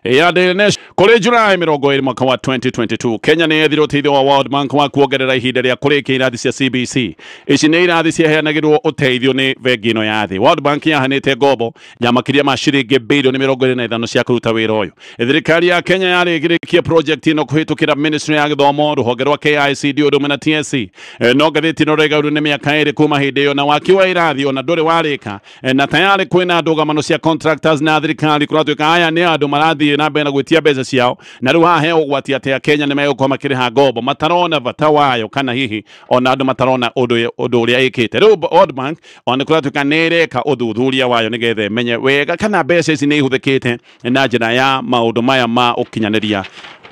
ya Daily Nation. Kũrĩ July 20 mwaka wa 2022, Kenya nĩ yethire ũteithio wa World Bank wa kuongerera ihinda rĩa kũrĩkia irathi cia CBC. Ici nĩ irathi ciaheanagĩrwo ũteithio nĩ bengi ĩno ya thĩ. World Bank yahanĩte ngombo ya makĩria ma ciringi bilioni 25 cia kũruta wĩra ũyũ. Thirikari ya Kenya yarĩkĩrĩkia project ĩno kũhĩtũkĩra Ministry ya Gĩthomo, rũhonge rwa KICD ũndũ ũmwe na TSC. No ngathĩti ĩno ĩroiga rĩu nĩ mĩaka 2 kuma hĩndĩ ĩyo na waki wa irathi ona ndũrĩ warĩka, na tayarĩ kwĩna ndũgamano cia contractors na thirikari. Kũratuĩka aya nĩ andũ marathiĩ na mbere na gwĩtia mbeca ciao, na rĩu haha he ũgwati atĩ Akenya nĩ megũkorwo makĩrĩha ngombo matarona bata wayo, kana hihi ona andũ matarona ũndũ ũrĩa ĩkĩte. Rĩu World Bank ona kũratuĩka nĩ ĩreka ũthuthuria wayo nĩgetha ĩmenye wega kana mbeca ici nĩ ihũthĩkĩte na njĩra ya maũndũ maya ma ũkinyanĩria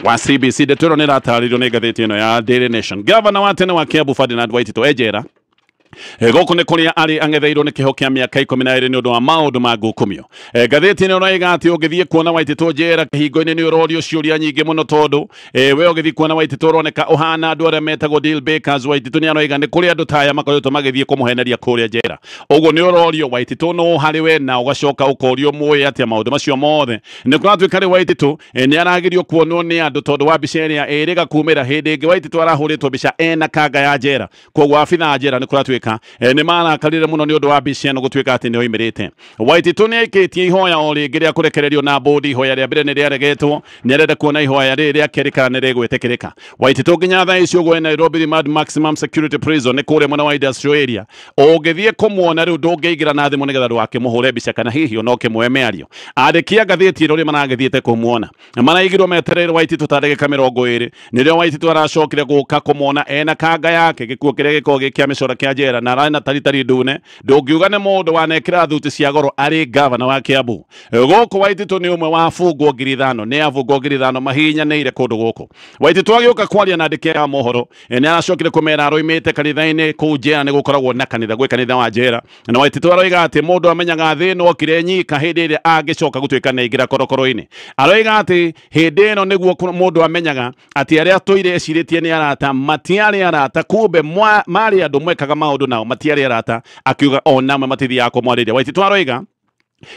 wa CBC. Ndeto ĩno nĩ ĩratarĩrio nĩ ngathĩti ĩno ya Daily Nation. Gavana wa tene wa Kiambu Ferdinand Waititũ e njera. Gũkũ nĩ kũrĩa arĩ ang'etheirwo nĩ kĩho kĩa mĩaka 12 nĩ ũndũ wa maũndũ ma ngukumio. Ngathĩti ĩno ĩroiga atĩ ũngĩthiĩ kuona Waititũ njera kĩhingo-inĩ nĩ ũrorio ciũria nyingĩ mũno, tondũ we ũgĩthiĩ kuona Waititũ ũroneka ũhana andũ arĩa metagwo deal bakers. Waititũ nĩ aroiga nĩ kũrĩ andũ ta aya makoretwo magĩthiĩ kũmũheneria kũrĩa njera. Ũguo nĩ ũrorio Waititũ no harĩ we, na ũgacoka ũkorio mũĩ atĩa maũndũ macio mothe. Nĩ kũratuĩka rĩ Waititũ nĩ aragirio kuonwo nĩ andũ tondũ wa mbica ĩrĩa ĩrĩga kumĩra. Hĩndĩ ĩngĩ Waititũ arahũrĩtwo mbica ena kanga ya njera, koguo abithaa a njera nĩ kũratuĩka nĩ marakarire mũno nĩ ũndũ wa mbica ĩno gũtuĩka atĩ nĩ oimĩrĩte. Waititũ nĩ aikĩtie ihoya o rĩngĩ rĩa kũrekererio na bodi. Ihoya rĩa mbere nĩ rĩaregetwo, nĩ arenda kuona ihoya rĩrĩ rĩa kerĩ kana nĩ rĩgwĩtĩkĩrĩka. Waititũ nginya thaa ici ũguo e Nairobi Remand Maximum Security Prison, nĩ kũrĩa mwena wa Industrial Area. Ũngĩthiĩ kũmuona rĩu ndũngĩingĩra na thimũ nĩgetha ndũgakĩmũhũre mbica kana hihi ona ũkĩmũhe mĩario. Andĩki a ngathĩti ĩno rĩ maragĩthiĩte kũmuona maraigirwo metereire Waititũ ta ndagĩka 20, nĩrĩo Waititũ aracokire gũka kũmuona ena kanga yake, gĩkuo kĩrĩa gĩkoragwo gĩ kĩa mĩcoro kĩa njera, na ararĩ na taritari ndune. Ndũngiuga nĩ mũndũ wanekĩra thuti cia goro arĩ gavana wa Kiambu. Gũkũ Waititũ nĩ ũmwe wa abungwo 5,000, nĩ abungwo 5,000 mahinyanĩire kũndũ gũkũ. Waititũ agĩũka kwaria na andĩki a mohoro nĩ aracokire kũmera aroimĩte kanitha-inĩ kũu njera, nĩ gũkoragwo na kanitha, gwĩ kanitha wa njera. Na Waititũ aroiga atĩ mũndũ amenyaga thĩ ĩno okire nyika hĩndĩ ĩrĩa angĩcoka gũtuĩka nĩ aingĩra korokoro-inĩ. Aroiga atĩ hĩndĩ ĩno nĩguo mũndũ amenyaga atĩ arĩa atũire ecirĩtie nĩ arata matiarĩ arata, kumbe marĩ andũ mwekaga maũndũ nao matiarĩ arata, akiuga ona matithiaga kũmwarĩria. Waititũ aroiga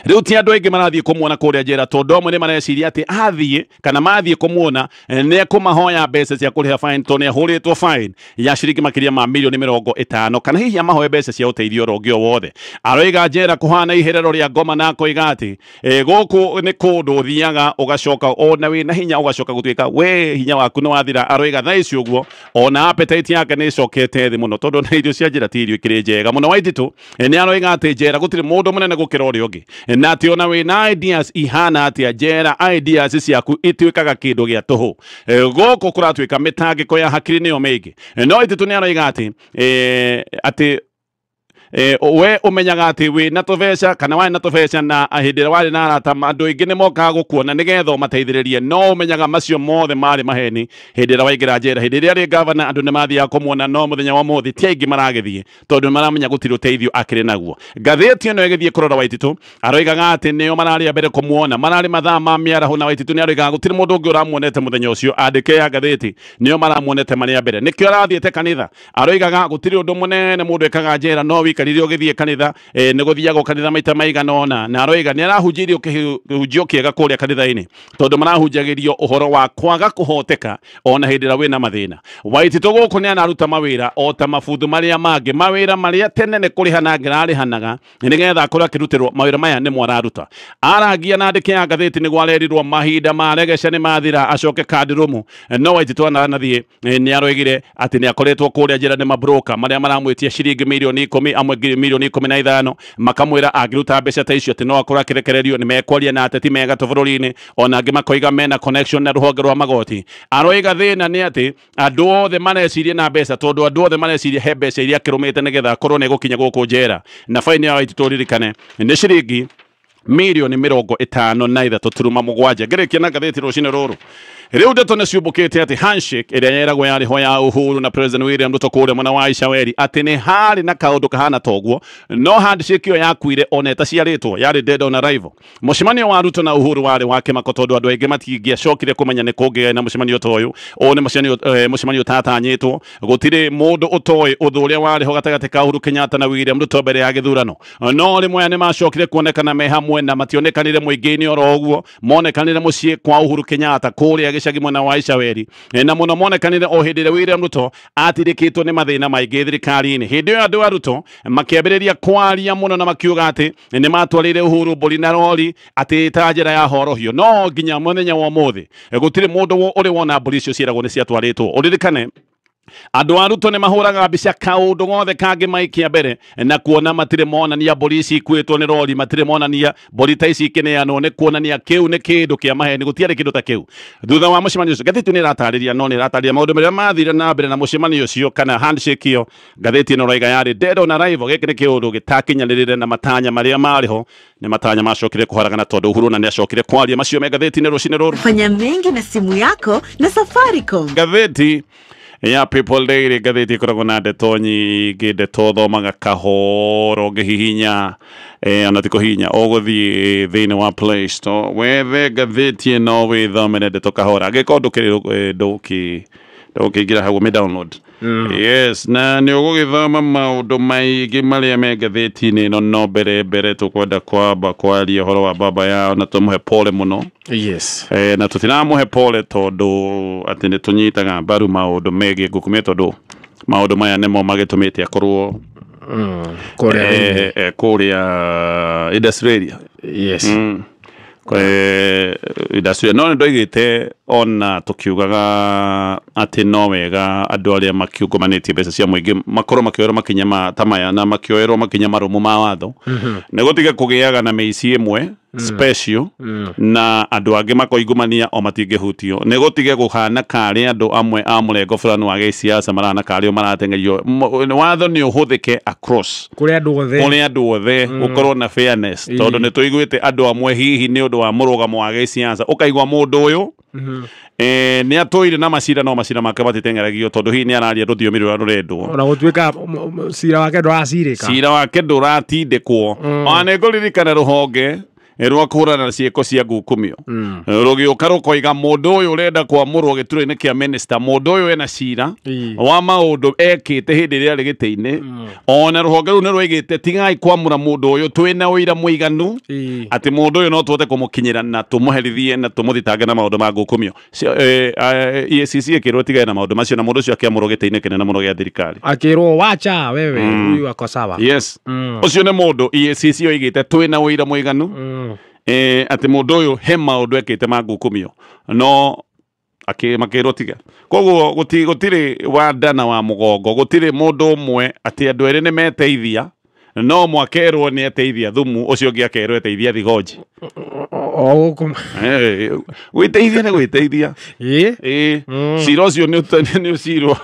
rĩu ti andũ aingĩ marathiĩ kũmuona kũrĩa njera, tondũ amwe nĩ mareciria atĩ athiĩ kana mathiĩ kũmuona nĩ ekũmahoya mbeca cia kũrĩha fine, tondũ nĩ ahũrĩtwo fine ya ciringi makĩria ma milioni 50, kana hihi amahoe mbeca cia ũteithio ũngĩ o wothe. Aroiga njera kũhana iherero rĩa ngoma, na akoiga atĩ gũkũ nĩ kũndũ ũthiaga ũgacoka ona wĩna hinya ũgacoka gũtuĩka we hinya waku nĩ wathira. Aroiga thaa ici ũguo ona appetite yake nĩ ĩcokete thĩ mũno, tondũ na irio cia njera ti irio ikĩrĩ njega mũno. Waititũ nĩ aroiga atĩ njera gũtirĩ mũndũ mũnene gũkĩra ũrĩa ũngĩ, na atĩ ona wĩna ideas ihana atĩa njera ideas ciaku ituĩkaga kĩndũ gĩa tũhũ. Gũkũ kũratuĩka mĩtangĩko ya hakiri nĩyo mĩingĩ. No Waititũ nĩ aroiga atĩ atĩ we ũmenyaga atĩ wĩ na tũbeca kana warĩ na tũbeca na hĩndĩ ĩrĩa warĩ na arata andũ aingĩ nĩ mokaga gũkuona nĩgetha ũmateithĩrĩrie, no ũmenyaga macio mothe marĩ maheni hĩndĩ ĩrĩa waingĩra njera. Hĩndĩ ĩrĩa arĩ gavana andũ nĩ mathiaga kũmuona, no mũthenya wa ũmũthĩ ti aingĩ maragĩthiĩ tondũ nĩ maramenya gũtirĩ ũteithio akĩrĩ naguo. Ngathĩti ĩno ĩgĩthiĩ kũrora Waititũ aroigaga atĩ nĩo mararĩ a mbere kũmuona, mararĩ mathaa ma mĩaraho, na Waititũ nĩ aroigaga gũtirĩ mũndũ ũngĩ ũramuonete mũthenya ũcio. Andĩke ya ngathĩti nĩo maramuonete marĩ a mbere, nĩkĩo arathiĩte kanitha. Aroigaga gũtirĩ ũndũ mũnene mũndũ ekaga njera, no wĩikarire ũgĩthiĩ kanitha, nĩ gũthiagwo kanitha maita maigana ũna, na aroiga nĩ arahunjĩirio kĩhunjio kĩega kũrĩa kanitha-inĩ, tondũ marahunjagĩrio ũhoro wa kwaga kũhoteka ona hĩndĩ ĩrĩa wĩna mathĩna. Waititũ gũkũ nĩ anaruta mawĩra o ta mabuthu marĩa mangĩ, mawĩra marĩa tene nĩ kũrĩhana angĩrarĩhanaga nĩgetha akorwo akĩrutĩrwo mawĩra maya nĩmo araruta. Aragia na andĩki a ngathĩti nĩguo arerirwo mahinda ma regeca nĩ mathira acoke kandirumu, no Waititũ anathiĩ nĩ aroigire atĩ nĩ akoretwo kũrĩa njĩra nĩ mabroka marĩa maramwĩtia ciringi milioni 10, amwe milioni 15 makamwĩra angĩruta mbeca ta icio atĩ no akorwo akĩrekererio nĩ mekwaria na ateti mega bũrũri-inĩ ona angĩ makoiga mena connection na rũhonge rwa magoti. Aroiga thĩna nĩ atĩ andũ othe mareciria na mbeca tondũ andũ othe mareciria he mbeca iria akĩrũmĩte nĩgetha akorwo nĩ egũkinya gũkũ njera na faini ya Waititu ririkane nĩ ciringi milioni 53.7. Ngĩrĩkia na ngathĩti rũcinĩ rũrũ rĩu ndeto nĩ ciũmbũkĩte atĩ handshake ĩrĩa yeragwo yarĩ ho ya Uhuru na President William Ruto kũrĩa mwena wa Icaweri atĩ nĩ harĩ na kaũndũ kahana toguo no handshake ĩyo yakuire ona ĩtaciarĩtwo yarĩ dead on arrival. Mũcemanio wa Ruto na Uhuru warĩ wa kĩmako tondũ andũ aingĩ matingĩacokire kũmenya nĩ kũngĩgĩa na mũcemanio ta ũyũ. Ũyũ nĩ mũcemanio ũtatanyĩtwo, gũtirĩ mũndũ ũtoĩ ũthũ ũrĩa warĩ ho gatagatĩ ka Uhuru Kenyatta na William Ruto mbere ya gĩthurano, no rĩmwe aya nĩ macokire kuonekana me hamwe na mationekanire mũingĩ-inĩ oro ũguo, monekanire mũciĩ kwa Uhuru Kenyatta kũrĩa gĩcagi mwena wa Icaweri na mũno monekanire o hĩndĩ ĩrĩa William Ruto atirĩkĩtwo nĩ mathĩna maingĩ thirikari-inĩ. Hĩndĩ ĩyo andũ a Ruto makĩambĩrĩria kwaria mũno na makiuga atĩ nĩ matwarĩire Uhuru mbũri na rori atĩ ta njĩra ya horohio, no nginya mũthenya wa ũmũthĩ gũtirĩ mũndũ ũrĩ wona mbũri icio ciĩragwo nĩ ciatwarĩtwo. Ũririkane andũ a Ruto nĩ mahũraga mbica kaũndũ gothe kangĩ maikia mbere na kuona matirĩ monania mbũri ici ikuĩtwo nĩ rori, matirĩ monania mbũri ta ici ikĩneanwo, nĩ kuonania kĩu nĩ kĩndũ kĩa maheni, gũtiarĩ kĩndũ ta kĩu. Thutha wa mũcemanio ũcio ngathĩti nĩ ĩratarĩria, no nĩ ĩratarĩria maũndũ marĩa mathire na mbere na mũcemanio ũcio kana handshake ĩyo. Ngathĩti ĩno ĩroiga yarĩ dead on arrival. Gĩkĩ nĩ kĩũndũ gĩtakinyanĩrĩre na matanya marĩa marĩ ho nĩ matanya macokire kũharagana tondũ Uhuru na nĩ acokire kwaria macio me ngathĩti-inĩ rũcinĩ rũrũ. Fanya mengi na simu yako na Safaricom. Ngathĩti ya People Daily, ngathĩti ĩkoragwo na ndeto nyingĩ, ndeto thomaga kahoro ũngĩhihinya ona ti kũhihinya ũgũthiĩ thĩinĩ wa Play Store wethe ngathĩti ĩno wĩthomere ndeto kahora, angĩkorwo ndũkĩ ndũkĩingĩra hau ũmĩ download. Yes, na nĩ ũgũgĩthoma maũndũ maingĩ marĩa me ngathĩti-inĩ ĩno, no mbere mbere tũkwenda kwamba kwaria ũhoro wa baba yao na tũmũhe pole mũno. Yes. Na tũtiramũhe pole tondũ atĩ nĩ tũnyitaga mbaru maũndũ megiĩ ngukumio tondũ maũndũ maya nĩmo magĩtũmĩte akorwo kũrĩa industrial area. Yes. Industrial no nĩ ndoigĩte ona tũkiugaga atĩ no wega andũ arĩa makiungũmanĩtie mbeca cia mũingĩ makorwo makĩoerwo makinya ta maya na makĩoerwo makinya marũmũ ma watho nĩ gũtiga kũgĩaga na mĩici ĩmwe special na andũ angĩ makoingũmania o matingĩhutio, nĩ gũtige kũhana karĩ andũ amwe a mũrengo fulani wa gĩsiasa marahana karĩ o marateng'erio. Watho nĩ ũhũthĩke across kũrĩ andũ othe, kũrĩ andũ othe gũkorwo na fairness tondũ nĩ tũiguĩte andũ amwe hihi nĩ ũndũ wa mũrũgamo wa gĩsiasa ũkaigua mũndũ ũyũ nĩ atũire na macira no macira make matiteng'eragio tondũ hihi nĩ araria rũthiomi rũrĩa rũrendwo ona gũtuĩka cira wake ndũracirĩka, cira wake ndũratindĩkwo. Ona nĩ ngũririkana rũhonge rwa kũhũrana na ciĩko cia ngukumio rũgĩũka rũkoiga mũndũ ũyũ ũrenda kwamũrwo gĩturwa-inĩ kĩa minister, mũndũ ũyũ ena cira wa maũndũ ekĩte hĩndĩ ĩrĩa arĩ gĩtĩ-inĩ. Ona rũhonge rũu nĩ rwaigĩte tigai kwamũra mũndũ ũyũ, twĩna ũira mũiganu atĩ mũndũ ũyũ no tũhote kũmũkinyĩra na tũmũherithie na tũmũthitange na maũndũ ma ngukumio. EACC ĩkĩrwo tigai na maũndũ macio na mũndũ ũcio akĩamũrwo gĩtĩ-inĩ kĩnene mũno gĩa thirikari, akĩrwo wacha wewe huyu ako sawa. Yes, ũcio nĩ mũndũ EACC oigĩte twĩna ũira mũiganu atĩ mũndũ ũyũ he maũndũ ekĩte ma ngukumio no makĩrwo tiga. Koguo gũtirĩ wa nda na wa mũgongo, gũtirĩ mũndũ ũmwe atĩ andũ erĩ nĩ meteithia, no ũmwe akerwo nĩ eteithia thumu, ũcio ũngĩ akerwo eteithia thigonji. Gwĩteithia nĩ gwĩteithia. Cira ũcio nĩ ũcirwo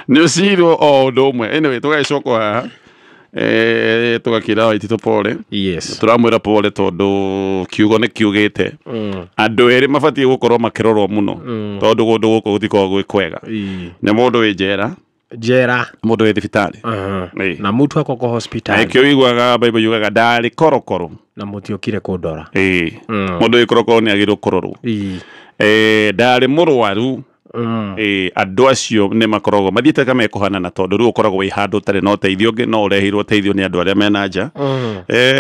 nĩ ũcirwo o ũndũ ũmwe. Anyway, tũgagĩcoka haha tũgakĩra Waititu pole. Yes. Tũramwĩra pole tondũ kiugo nĩ kiugĩte andũ erĩ mabatiĩ gũkorwo makĩrorwo mũno tondũ kũndũ gũkũ gũtikoragwo gwĩ kwega. Nĩ mũndũ wĩ njera, njera, mũndũ wĩ thibitarĩ na mũtu ako ko hospital. Nĩkĩo ũiguaga Bible yugaga ndarĩ korokoro na mũtiokire kũndora. Mũndũ wĩ korokoro nĩ agĩrĩirwo kũrorwo. Ndarĩ mũrwaru. Andũ acio nĩ makoragwo mathiĩte ka mekũhanana tondũ rĩu ũkoragwo wĩ handũ ũtarĩ na ũteithio ũngĩ no ũreheirwo ũteithio nĩ andũ arĩa mena nja.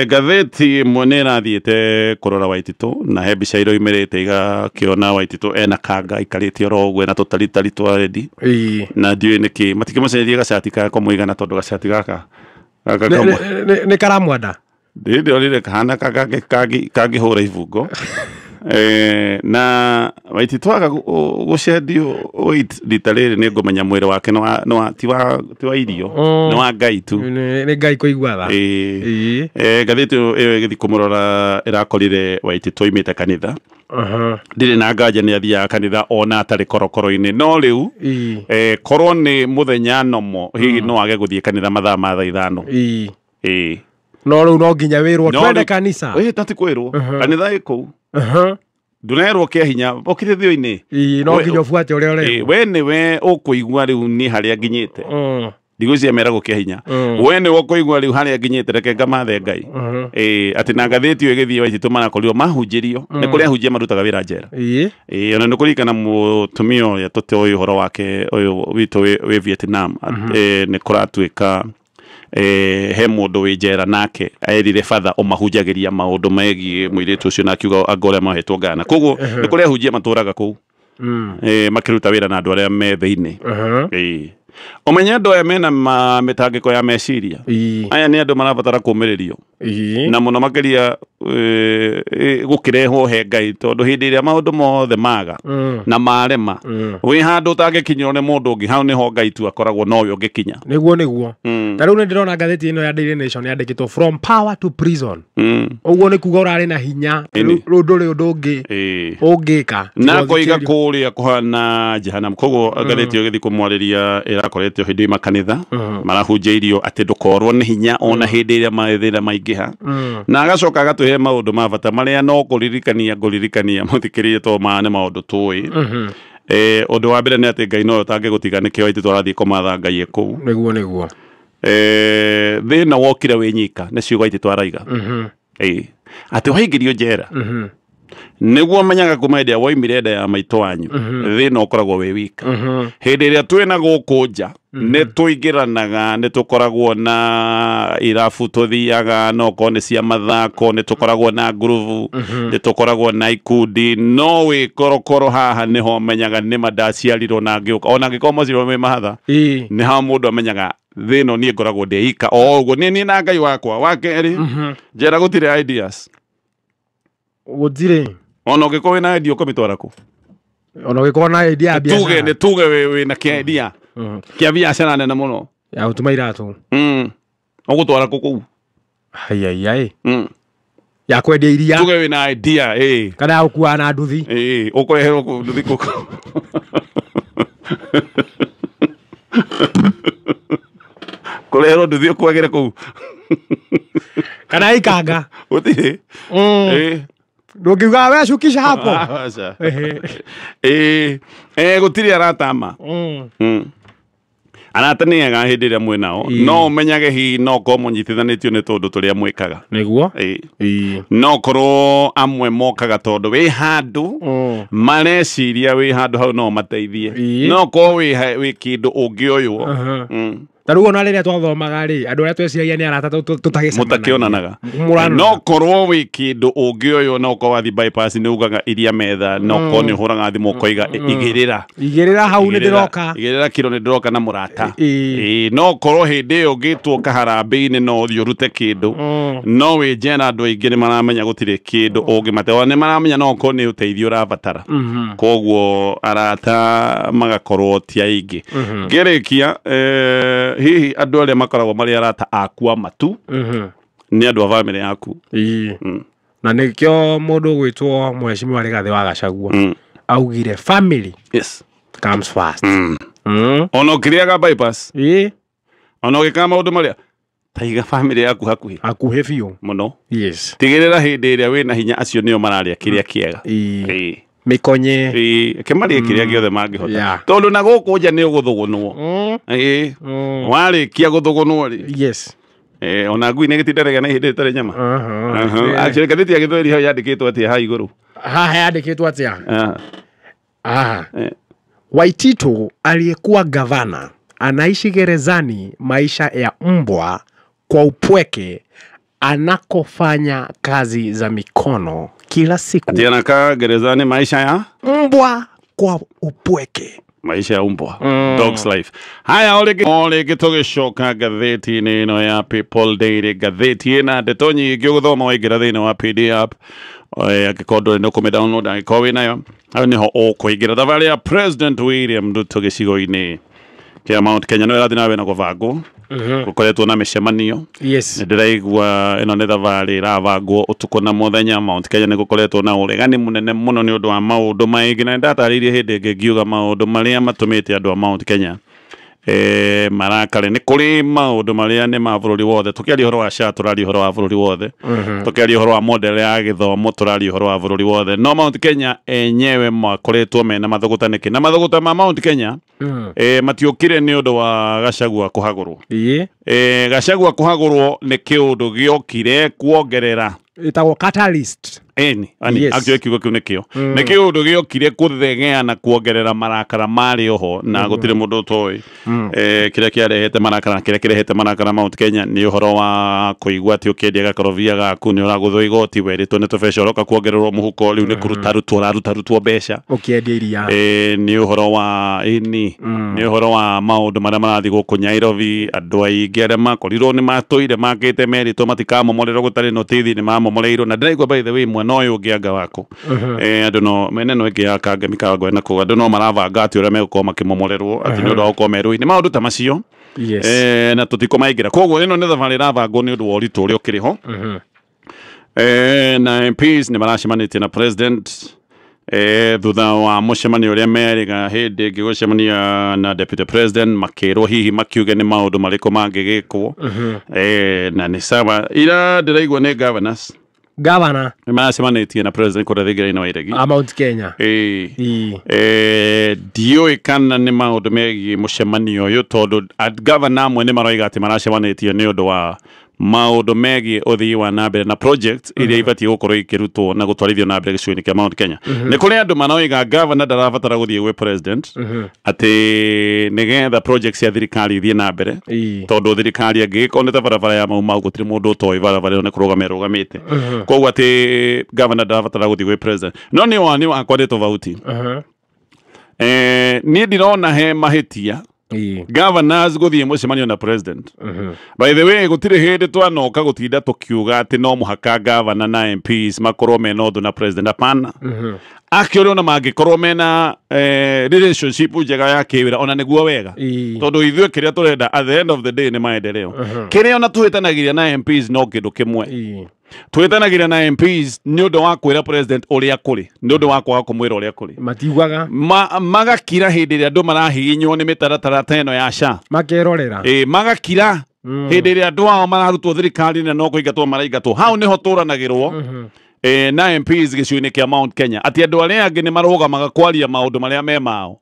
Ngathĩti ĩmwe nĩ ĩrathiĩte kũrora Waititu na he mbica iroimĩrĩte igakĩona Waititu ena kanga aikarĩte oro ũguo ena tũtaritari twa rendi na ndiũĩ nĩkĩ matikĩmũcenjerie gacati gakwa mũigana tondũ gacati gaka nĩ karamwenda ndĩndĩrorire kahana kangĩhũra ibungo. Na Waititu aga gũcendio weight rita rĩrĩ nĩ ngũmenya mwĩrĩ wake ti wa irio, nĩ wa Ngai tu. Nĩ Ngai kũigua tha. Ĩĩ. Ĩĩ. Ngathĩti ĩyo ĩgĩthiĩ kũmũrora ĩrakorire Waititu oimĩte kanitha. Ndirĩ na nganja nĩ athiaga kanitha ona atarĩ korokoro-inĩ, no rĩu korwo nĩ mũthenya nomo hihi no age gũthiĩ kanitha mathaa ma thaa 5. Ĩĩ. No rĩu no nginya wĩrwo No twende rĩu- kanitha. Ĩĩ, ta ti kwĩrwo kanitha ĩ kũu, ndũnerwo kĩa hinya ũkire thio-inĩ. Ĩĩ, no nginya ũbuate ũrĩa ũrerwo. We nĩwe ũkũigua rĩu nĩ harĩa nginyĩte. Ndigwĩciria meragwo kĩa hinya. We nĩwe ũkũigua rĩu harĩa nginyĩte, reke ngamathe Ngai. Ĩĩ, atĩ na ngathĩti ĩyo ĩgĩthiĩ Waititu marakorirwo mahunjĩrio nĩ kũrĩ ahunjia marutaga wĩra njera. Ĩĩ, ona nĩ kũririkana mũtumia ũrĩa tũtoĩ ũhoro wake ũyũ witũ wĩ Vietnam. Nĩ kũratuĩka he mũndũ wĩ njera nake erire batha ũmahunjagĩria maũndũ megiĩ mũirĩtu ũcio na akiuga anga ũrĩa mohetwo Ghana. Koguo nĩ kũrĩ ahunjia matũraga kũu, makĩruta wĩra na andũ arĩa me thĩinĩ. Ĩĩ. Ũmenye andũ aya mena mĩtangĩko ya meciria. Aya nĩ andũ marabatara kũũmĩrĩrio na mũno makĩria gũkĩrehwo he Ngai, tondũ hĩndĩ ĩrĩa maũndũ mothe maga na marema, wĩ handũ ũtangĩkinyĩrwo nĩ mũndũ ũngĩ, hau nĩho Ngai tu akoragwo nowe ũngĩkinya. Nĩguo nĩguo. Ta rĩu nĩ ndĩrona ngathĩti ĩno ya Daily Nation yandĩkĩtwo "From power to prison". Ũguo nĩ kuga ũrarĩ na hinya, rĩu ndũrĩ ũndũ ũngĩ ũngĩka na tiga koiga ũthikĩrĩrio. Kũrĩa kũhana jehanamu. Koguo ngathĩti ĩyo ĩgĩthiĩ kũmwarĩria ĩrakoretwo hĩndĩ ĩma kanitha marahunjĩirio atĩ ndũkorwo nĩ hinya ona hĩndĩ ĩrĩa mathĩna maingĩha, na agacoka agatũhe maũndũ ma bata marĩa no kũririkania ngũririkania mũthikĩrĩrie, tondũ maya nĩ maũndũ tũĩ. Ũndũ wa mbere nĩ atĩ Ngai nowe ũtangĩgũtiga, nĩkĩo Waititu arathiĩ kũmatha Ngai e kũu. Nĩguo nĩguo. Thĩna wokire wĩ nyika nĩ ciugo Waititu araiga. Ĩĩ, atĩ waingĩrio njera nĩguo menyaga kuma hĩndĩ ĩrĩa woimire nda ya maitũ wanyu, thĩna ũkoragwo wĩ wika. Hĩndĩ ĩrĩa twĩna gũkũ nja nĩ tũingĩranaga, nĩ tũkoragwo na irabu tũthiaga, no korwo nĩ cia mathako, nĩ tũkoragwo na ngurubu, nĩ tũkoragwo na ikundi, no wĩ korokoro haha nĩho menyaga nĩma ndaciarirwo na ngĩũka, ona angĩkorwo maciarirwo me mahatha, nĩ ha mũndũ amenyaga thĩna niĩ ngoragwo ndĩ ika o ũguo niĩ niĩ na Ngai wakwa. Wa kerĩ, njera gũtirĩ ideas. Gũtirĩ. Ona ũngĩkorwo wĩna idea ũkamĩtwara kũ? Ona ũngĩkorwo na idea ya Tuge biacara. nĩ tuge wĩ wĩna kĩa idea kĩa biacara nene mũno Ya gũtuma iratũ. Ũgũtwara kũ kũu? Aiaiai. Ya kwendia iria. Tuge wĩna idea ĩ Kana ya gũkua na nduthi. Ĩ, ũkũreherwo kũ nduthi kũ? Kũreherwo nduthi ũkuagĩre kũu? Kana ya ikanga. Gũtirĩ. Ĩ. Ndũngiuga we cukisha hapo. Aca. Ĩ, gũtirĩ arata ma. Arata nĩ ega hĩndĩ ĩrĩa mwĩ nao, no ũmenyage hihi no korwo mũnyitithanĩtio nĩ tũndũ tũrĩa mwĩkaga. Nĩguo. Ĩ. No korwo amwe mokaga tondũ wĩ handũ mareciria wĩ handũ hau no mateithie, no korwo wĩ kĩndũ ũngĩoywo. Ta rĩu ona rĩrĩa twathomaga rĩ, andũ arĩa tweciragia nĩ arata tũtagĩcemanagia. Mũtakĩonanaga. Mũranona. No korwo wĩ kĩndũ ũngĩoywo, no korwo wathiĩ bypass nĩ ugaga iria metha, no korwo nĩ ũhũraga thimũ ũkoiga igĩrĩra. Igĩrĩra hau nĩ ndĩroka. Igĩrĩra kiro nĩ ndĩroka na mũrata. Ĩĩ. Ĩĩ, no korwo hĩndĩ ĩyo ũngĩtwo kaharambĩ-inĩ no ũthiĩ ũrute kĩndũ, no wĩ njera andũ aingĩ nĩ maramenya gũtirĩ kĩndũ ũngĩmate, ona nĩ maramenya no korwo nĩ ũteithio ũrabatara. Koguo arata magakorwo ti aingĩ. Ngĩrĩkia, hihi andũ arĩa makoragwo marĩ arata aku a matu nĩ andũ a bamĩrĩ yaku. Ĩĩ. Na nĩkĩo mũndũ ũgwĩtwo Mheshimiwa Rigathĩ wa Gachagua augire family comes first. Ona ũkĩrĩaga bypass, Ĩĩ. ona ũgĩkaga maũndũ marĩa, taiga bamĩrĩ yaku hakuhĩ. Hakuhĩ biũ. Mũno. Yes. Tigĩrĩra hĩndĩ ĩrĩa wĩna hinya acio nĩo mararĩa kĩrĩa kĩega. Ĩĩ. Mĩkonye. Ĩĩ, kĩmarĩe kĩrĩa gĩothe mangĩhota, tondũ na gũkũ nja nĩ ũgũthũgũnwo. Ĩĩ. Warĩkia gũthũgũnwo rĩ, ona ngui nĩ gĩtindarega na ihinda rĩtarĩ nyama. Actually, ngathĩti ya gĩthweri hau yandĩkĩtwo atĩa haha igũrũ? Haha yandĩkĩtwo atĩa? Ah. Aha. Waititu aliyekuwa gavana anaishi gerezani maisha ya mbwa kwa upweke anakofanya kazi za mikono kila siku. Ati anakaa gerezani maisha ya Mbwa kwa upweke. Maisha ya umbwa. Dog's life. Haya, o rĩngĩ tũgĩcoka ngathĩti-inĩ ĩno ya People Daily, ngathĩti ĩna ndeto nyingĩ ũgũthoma waingĩra thĩinĩ wa PD app. Angĩkorwo ndũrĩ nĩ ũkũmĩ download, angĩkorwo wĩ nayo hau nĩho ũkũingĩra. Thabarĩ ya President William Ruto gĩcigo-inĩ kĩa Mount Kenya no ĩrathiĩ na mbere na gũbangwo. Gũkoretwo na mĩcemanio. Yes. Ndĩraigua ĩno nĩ thabarĩ ĩrabangwo ũtukũ na mũthenya. Mount Kenya nĩ gũkoretwo na ũregani mũnene mũno nĩ ũndũ wa maũndũ maingĩ, na nĩndatarĩirie hĩndĩ ĩngĩ ngiuga maũndũ marĩa matũmĩte andũ a Mount Kenya marakare. Nĩ kũrĩ maũndũ marĩa nĩ ma bũrũri wothe. Tũkĩaria ũhoro wa SHA tũraria ũhoro wa bũrũri wothe, tũkĩaria ũhoro wa model ya gĩthomo tũraria ũhoro wa bũrũri wothe. No Mount Kenya enyewe makoretwo mena mathũgũta nĩkĩ? Na mathũgũta ma Mount Kenya matiũkire nĩ ũndũ wa Gachagua kũhagũrwo. Gachagua kũhagũrwo nĩ kĩũndũ gĩokire kuongerera, Ĩtagwo catalyst. Eni ani. Yes. Actually kiugo kĩu nĩkĩo nĩ kĩũndũ gĩokire kũthegea na kuongerera marakara marĩ oho, na gũtirĩ mũndũ ũtoĩ kĩrĩa kĩarehete marakara. Kĩrĩa kĩrehete marakara Mount Kenya nĩ ũhoro wa kũigua atĩ ũkĩendia gakorobia gaku nĩ ũragũthwo igoti, werĩtwo nĩ tũbeca ũroka kuongererwo mũhuko, rĩu nĩ kũruta rutwo ũraruta rutwo mbeca ũkĩendia iria. Nĩ ũhoro wa ĩni, nĩ ũhoro wa maũndũ marĩa marathiĩ gũkũ Nairobi. Andũ aingĩ arĩa makorirwo nĩ matũire makĩte merĩtwo matikamomorerwo gũtarĩ notithi nĩ mamomoreirwo, na ndĩraigua by the way mwena ũyũ ũngĩ anga wako andũ no mena ĩno ĩngĩ ya Kangemi Kangwe na kũu andũ no marabanga atĩ ũrĩa megũkorwo makĩmomorerwo atĩ nĩ ũndũ wa gũkorwo merũ-inĩ maũndũ ta macio. Yes. Na tũtikũmaingĩra, koguo ĩno nĩ thabarĩ ĩrabangwo nĩ ũndũ wa ũritũ ũrĩa ũkĩrĩ ho. Na MPs nĩ maracemanĩtie na president thutha wa mũcemanio ũrĩa merĩga hĩndĩ ĩngĩ gũcemania na deputy president, makĩrwo hihi makiuge nĩ maũndũ marĩkũ mangĩgĩkwo. Na nĩ sawa, ira ndĩraigua nĩ governors Governor nĩ maracemanĩtie na president kũrĩa thingira-inĩ wa Iregi. A Mount Kenya. Ndiũĩ kana nĩ maũndũ megiĩ mũcemanio ũyũ, tondũ governor amwe nĩ maroiga atĩ maracemanĩtie nĩ ũndũ wa maũndũ megiĩ ũthii wa na mbere na project iria ibatiĩ gũkorwo ikĩrutwo na gũtwarithio na mbere gĩcigo-inĩ kĩa Mount Kenya. Nĩ kũrĩ andũ maroiga governor ndarabatara gũthiĩ gwĩ president atĩ nĩgetha project cia thirikari ithiĩ na mbere, tondũ thirikari angĩgĩkorwo nĩ ta barabara ya Mau Mau, gũtirĩ mũndũ ũtoĩ barabara ĩyo nĩ kũrũgama ĩrũgamĩte, koguo atĩ governor ndarabatara gũthiĩ gwĩ president. No nĩ wani wakwa nĩ tofauti. Niĩ ndirona he mahĩtia governors gũthiĩ mũcemanio na president. By the way, gũtirĩ hĩndĩ twanoka gũtinda tũkiuga atĩ no mũhaka governor na MPs makorwo mena ũthũ na president. Hapana. Actually, ona mangĩkorwo mena relationship njega ya kĩwĩra ona nĩguo wega, tondũ ithuĩ kĩrĩa tũrenda at the end of the day nĩ maendeleo. Kĩrĩa ona tũhĩtanagĩria na MPs no kĩndũ kĩmwe. Tũhĩtanagĩria na MPs nĩ ũndũ wa kwĩra president ũrĩa kũrĩ, nĩ ũndũ wa kwaga kũmwĩra ũrĩa kũrĩ. Matiugaga. Magakira hĩndĩ ĩrĩa andũ marahihinywo nĩ mĩtaratara ta ĩno ya SHA. Makerorera. Magakira hĩndĩ ĩrĩa andũ ao mararutwo thirikari-inĩ no kũingatwo maraingatwo. Hau nĩho tũranagĩrwo na MPs gĩcigo-inĩ kĩa Mount Kenya, atĩ andũ arĩa angĩ nĩ marũgamaga kwaria maũndũ marĩa me mao.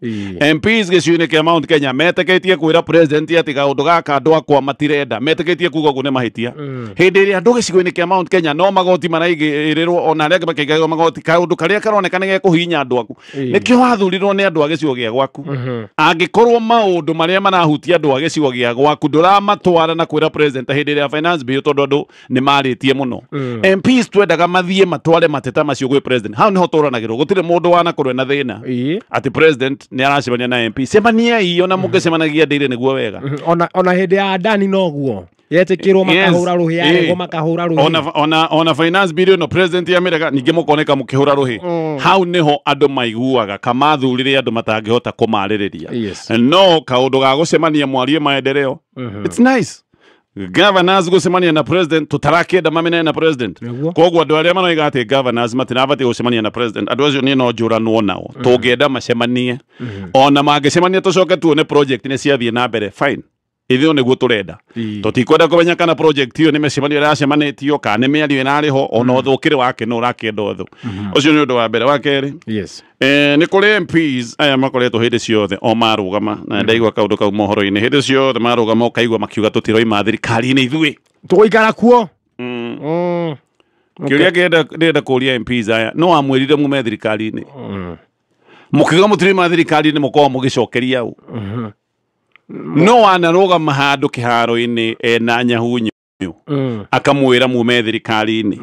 MPs gĩcigo-inĩ kĩa Mount Kenya metĩkĩtie kwĩra president atĩ kaũndũ gaka andũ akwa matirenda, metĩkĩtie kuga ũguo nĩ mahĩtia, hĩndĩ ĩrĩa andũ gĩcigo-inĩ kĩa Mount Kenya no magoti maraigĩrĩrwo, ona arĩa angĩ makĩigagĩrwo magoti, kaũndũ karĩa karoneka nĩ gekũhihinya andũ aku. Nĩkĩo wathurirwo nĩ andũ a gĩcigo gĩa gwaku. Angĩkorwo maũndũ marĩa marahutia andũ a gĩcigo gĩa gwaku ndũramatwara na kwĩra president hĩndĩ ĩrĩa finance bill, tondũ andũ nĩ marĩtie mũno, MPs twendaga mathiĩ matware mateta macio gwĩ president. Hau nĩho tũranagĩrwo. Gũtirĩ mũndũ wanakorwo na thĩna atĩ president nĩ aracemania na MP. Cemaniai, ona mũngĩcemanagia ndĩire nĩguo wega. Ona hĩndĩ ya Adani noguo yetĩkĩrwo makahũra rũhĩ, yaregwo makahũra rũhĩ. Ona finance bill ĩno president yamĩrega, ningĩ mũkoneka mũkĩhũra rũhĩ. Hau nĩho andũ maiguaga kamathurire andũ matangĩhota kũmarĩrĩria. No kaũndũ ga gũcemania mwarie maendeleo, it's nice. Governors gũcemania na president, tũtarakĩenda mamenane na president. Koguo andũ arĩa maroiga atĩ governors matirabatiĩ gũcemania na president, andũ acio niĩ no njũranwo nao. Tũngĩenda macemanie, ona mangĩcemania tũcoke tuone project nĩ ciathiĩ na mbere, fine, ithuĩ nĩguo tũrenda. Tũtikwenda kũmenya kana project ĩyo nĩ mĩcemanio ĩracemanĩtio kana nĩ mĩario ĩrarĩ ho, ona ũthũ ũkĩrĩ wake no ũrakĩenda ũthũ ũcio. Nĩ ũndũ wa mbere. Wa kerĩ, Yes. Nĩ kũrĩ MPs aya makoretwo hĩndĩ ciothe o marũgama, na ndaigua kaũndũ kau mohoro-inĩ, hĩndĩ ciothe marũgama ũkaigua makiuga tũtiroima thirikari-inĩ ithuĩ, Tũgũikara kuo. Kĩũria ndĩrenda kũria MPs aya, no wamwĩrire mume thirikari-inĩ, mũkiuga mũtiroima thirikari-inĩ, mũkorwo mũgĩcokeria ũ? No wanarũgama handũ kĩharo-inĩ ena nyahunyo akamwĩra mume thirikari-inĩ,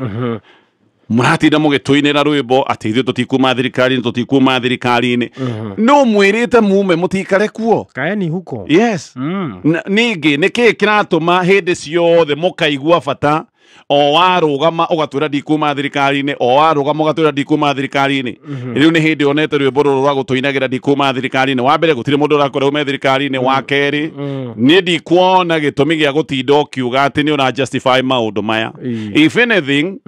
mũratinda mũgĩtũinĩra rwĩmbo atĩ ithuĩ tũtikuma thirikari-inĩ, tũtikuma thirikari-inĩ, no mwĩrĩte mume mũtikare kuo. Kaeni huko. Yes. Ningĩ nĩ kĩĩ kĩratũma hĩndĩ ciothe mũkaigua bata O warũgama ũgatwĩra ndikuma thirikari-inĩ, o warũgama ũgatwĩra ndikuma thirikari-inĩ. Rĩu nĩ hĩndĩ onete rwĩmbo rũrũ rwa gũtũinagĩra ndikuma thirikari-inĩ. Wa mbere gũtirĩ mũndũ ũrakwĩra ume thirikari-inĩ, wa kerĩ niĩ ndikuona gĩtũmi gĩa gũtinda ũkiuga atĩ nĩ ũra justify maũndũ maya. If anything,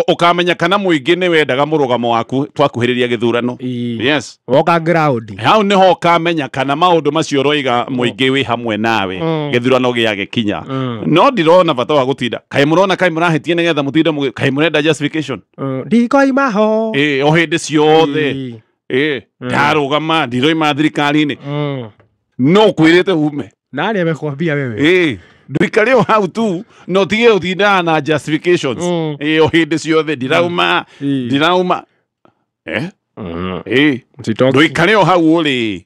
ukamenya kana mũingĩ nĩ wendaga mũrũgamo waku twakuhĩrĩria gĩthurano. Yes. Woka ground. Hau niho ũkamenya kana maũndũ macio ũroiga mũingĩ wĩ hamwe nawe gĩthurano gĩagĩkinya. No ndirona bata wa gũtinda kaĩ mũrona kaĩ mũrahĩtia nĩgetha mũtinde kaĩ mũrenda justification. Ndikoima ho. Ĩ o hĩndĩ ciothe ĩ ndarũgama ndiroima thirikari-inĩ no kwĩrĩte ume. Nani amekwambia wewe? Ĩ ndũikare o hau tu no tige ũtindaga na justifications. Ĩ o hĩndĩ ciothe ndirauma ndirauma. Ĩ ndũikare o hau ũrĩ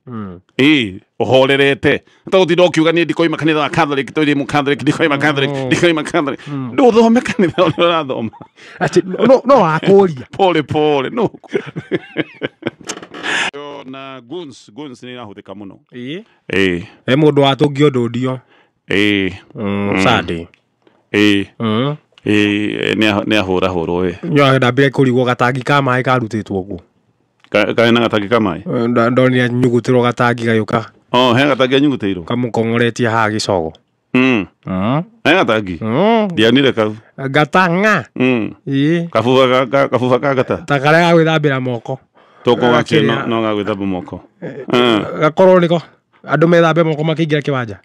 ĩ ũhorerete ta gũtinda ũkiuga niĩ ndikoima kanitha wa Catholic tondũ ndĩ mũ Catholic ndikoima Catholic ndikoima Catholic. Ndũthome kanitha ũrĩa ũrathoma. Ati no wakũria pole pole no. Na guns nĩ irahũthĩka mũno. Ĩ ĩ he mũndũ watũngio ndũndio. Ĩ Sunday. Ĩ ĩ nĩ ahũrahũrwo we. Ndambire kũrigwo gatangi ka maĩ karutĩtwo kũ. Kaĩ na gatangi ka maĩ? Ndonire nyugutĩrwo gatangi gagĩũka. Oh, he gatangi anyugutĩirwo? Kamũkong'oretie haha gĩcogo. He gatangi? Ndianire kau. Gatang'a. Ĩ. Kabuba ka gata? Ta karĩa ga gwĩthambĩra moko. Toko gake no ga gwĩthamba moko. Gakorwo nĩko andũ methambe moko makĩingĩra kĩwanja.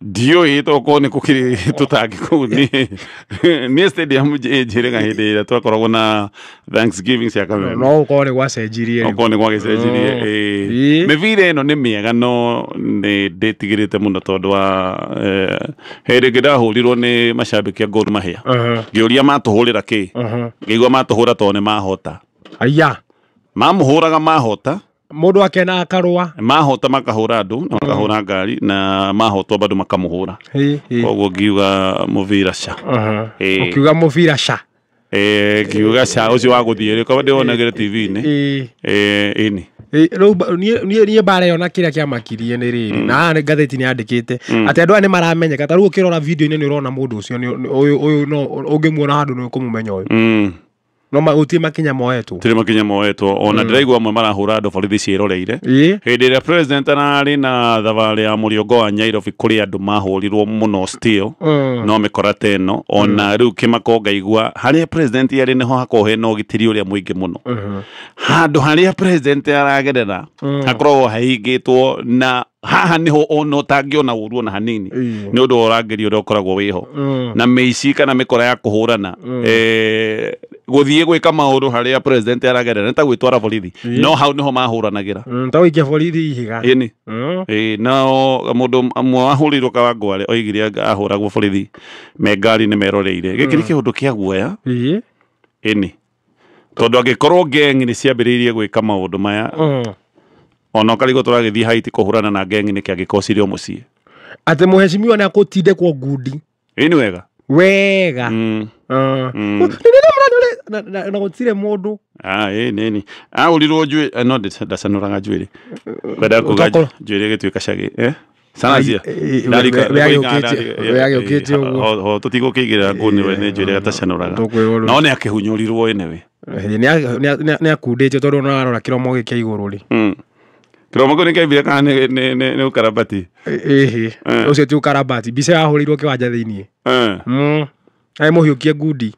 Ndiũĩ tokorwo nĩ gũkĩrĩ tũtangi kũu niĩ stadium njĩrĩga hĩndĩ ĩrĩa twakoragwo na Thanksgiving cia Kameme. No ũkorwo nĩ gwacenjirie rĩu. Okorwo nĩ gwagĩcenjirie. Mĩbira ĩno nĩ mĩega no nĩ ndĩtigĩrĩte mũno tondũ wa hĩndĩ ĩngĩ ndahũrirwo nĩ macambĩki a Gor Mahia. Ngĩũria matũhũrĩra kĩ? Ngĩigua matũhũra tondũ nĩ mahota. Aya. Mamũhũraga mahota. Mũndũ akena akarũa. Mahota makahũra andũ na makahũra ngari na mahotwo bado makamũhũra. Koguo ngiuga mũbira ca. Ũkiuga mũbira ca. Ngiuga ca ũcio wa gũthiĩ rĩ korwo ndĩwonagĩre TV-inĩ. Ĩni. Rĩu niĩ mbara ĩyo na kĩrĩa kĩamakirie nĩ rĩrĩ na haha ngathĩti nĩ yandĩkĩte atĩ andũ aya nĩ maramenyeka. Ta rĩu ũkĩrora video-inĩ nĩ ũrona mũndũ ũcio ũyũ no ũngĩmuona handũ nĩ ũkũmũmenya ũyũ. No gũtirĩ makinya moetwo. Gũtirĩ makinya moetwo. Ona ndĩraigua amwe marahũra andũ borithi ciĩroreire. Hĩndĩ ĩrĩa president ararĩ na thabarĩ ya mũrĩongo wa Nairobi kũrĩ andũ mahũrirwo mũno still no mĩkora ta ĩno. Ona rĩu kĩmako ngaigua harĩa president arĩ nĩho hakoragwo hena ũgitĩri ũrĩa mũingĩ mũno. Handũ harĩa president aragerera hakoragwo hahingĩtwo na haha niho ona ũtangĩona ũru ona hanini nĩ ũndũ wa ũrangĩri ũrĩa ũkoragwo wĩho na mĩici kana mĩkora ya kũhũrana gũthiĩ gwĩka maũndũ harĩa president aragerera nĩ ta gwĩtwara borithi no hau nĩho mahũranagĩra. Ta gũikia borithi ihiga. Ĩni. Nao mũndũ ũmwe wahũrĩirwo Kawangware oigire ahũragwo borithi me ngari-inĩ meroreire. Gĩkĩ nĩ kĩũndũ kĩa guoya. Ĩni. Tondũ angĩkorwo gang nĩ ciambĩrĩirie gwĩka maũndũ maya ona ũkarigwo tũragĩthiĩ Haiti kũhũrana na gang nĩkĩ angĩkorwo cirĩ o mũciĩ. Atĩ mũhecimiwa nĩ akũtindĩkwo ngundi. Ĩni wega. Wega. Na gũtirĩ mũndũ. Ĩni. Ahũrirwo njuĩrĩ no ndacanũraga njuĩrĩ. Kwenda kuga njuĩrĩ ĩgĩtuĩka cagĩ. Sanazia. We agĩũkĩtie ũguo. Tũtigũkĩigĩrĩra ngũ nĩ njuĩrĩ gatacanũraga. No nĩ akĩhunyũrirwo anyway. Nĩ akundĩtio tondũ no arora kĩromo gĩkĩ igũrũ rĩ. Kĩromo kĩu nĩ kĩaibire kana nĩ ũkarabati? Ĩhĩ. Ũcio ti ũkarabati. Mbica yahũrĩirwo kĩwanja thĩiniĩ. Arĩ mũhiũkie ngundi.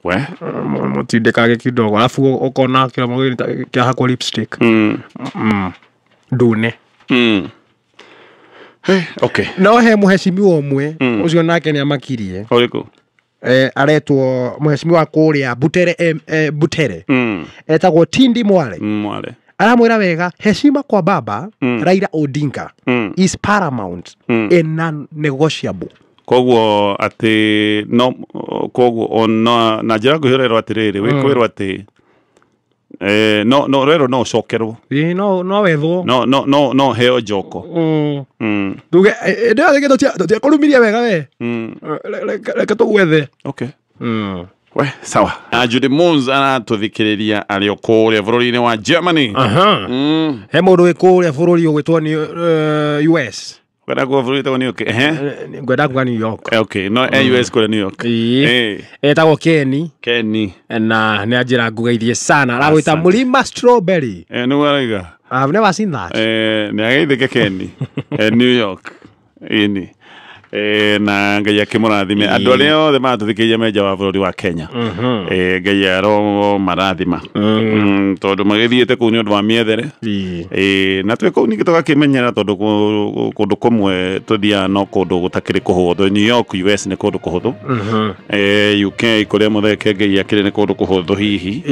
We? Mũtindĩkage kidogo. Arabu ũkona kĩromo gĩkĩ kĩahakwo lipstick. Ndune. Okay. No he mũhecimiwa ũmwe ũcio nake nĩ amakirie. Ũrĩkũ? Aretwo mũhecimiwa kũrĩa Butere Butere. Etagwo Tindi Mwale. Mwale. Aramwĩra wega heshima kwa baba Raila Odinga is paramount and non-negotiable. Koguo atĩ no koguo ona na njĩra nguhĩ ũrerwo atĩrĩrĩ wĩkwĩrwo atĩ no no rero no ũcokerwo. Ĩĩ no wethwo. No no no no heo njoko. Tuge ndĩrathĩke tũtiakũrumirie wega we. Reke tũgwethe. Okay. We sawa. Judy Moons aratũthikĩrĩria arĩ o kũrĩa bũrũri-inĩ wa Germany. He mũndũ wĩ kũrĩa bũrũri ũgwĩtwo nĩ US. Kwenda kuga bũrũri wĩtagwo New York. Ehe. Ngwenda kuga New York. Okay, no US kũrĩa New York. Ĩĩ. Etagwo Keni. Kenny. Na nĩ anjĩra ngugeithie sana, aragwĩta Asante. Mlima Strawberry. Nĩguo arauga. I've never seen that. Nĩ ageithĩke Kenny. New York. Ĩni. Na Ngai akĩmũrathime andũ arĩa othe maratũthikĩrĩria me nja wa bũrũri wa Kenya. Ngai aro marathima. Tondũ magĩthiĩte kũu nĩ ũndũ wa mĩethere. Na twĩ kũu ningĩ tũgakĩmenyera tondũ kũndũ kũmwe tũthiaga no kũndũ gũtakĩrĩ kũhũthũ. New York US nĩ kũndũ kũhũthũ. UK kũrĩa mũtheke Ngai akĩrĩ nĩ kũndũ kũhũthũ hihi.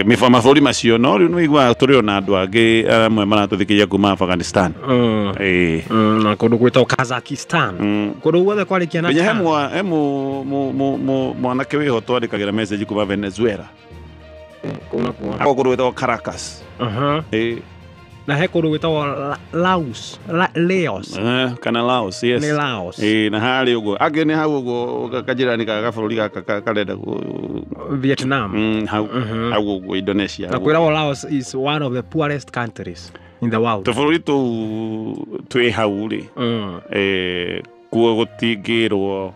Mabũrũri macio no rĩu nĩũiguaga tũrĩ ona andũ angĩ amwe maratũthikĩrĩria kuma Afghanistan. Na kũndũ gwĩtagwo Kazakhstan, kũndũ guothe kwarĩkia na Nginya he Stan. He mwanake wĩho twandĩkagĩra message kuma Venezuela. Kũu nakuo. Ako kũndũ gwĩtagwo Caracas. Na he kũndũ gwĩtagwo Laos. Laos. Kana Laos, yes. Nĩ Laos. Na harĩ ũguo angĩ nĩ hau ũguo kanjĩra-inĩ ga gabũrũri gaka karenda Vietnam. Hau hau ũguo Indonesia Na hau. kwĩragwo Laos is one of the poorest countries in the world. Tũbũrũri tũu twĩ hau rĩ, kuo gũtingĩrwo,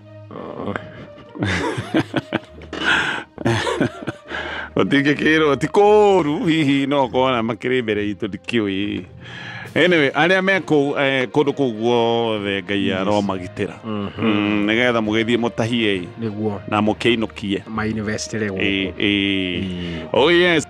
gũtingĩkĩrwo ti kũũru, hihi no kona makĩrĩ mbere itũ, ndikĩũĩ. Anyway, arĩa me kũu, kũndũ kũu guothe Ngai aromagitĩra. Nĩgetha mũgĩthiĩ mũtahie Nĩguo na mũkĩinũkie. Mainvestire gũkũ. Oh yes.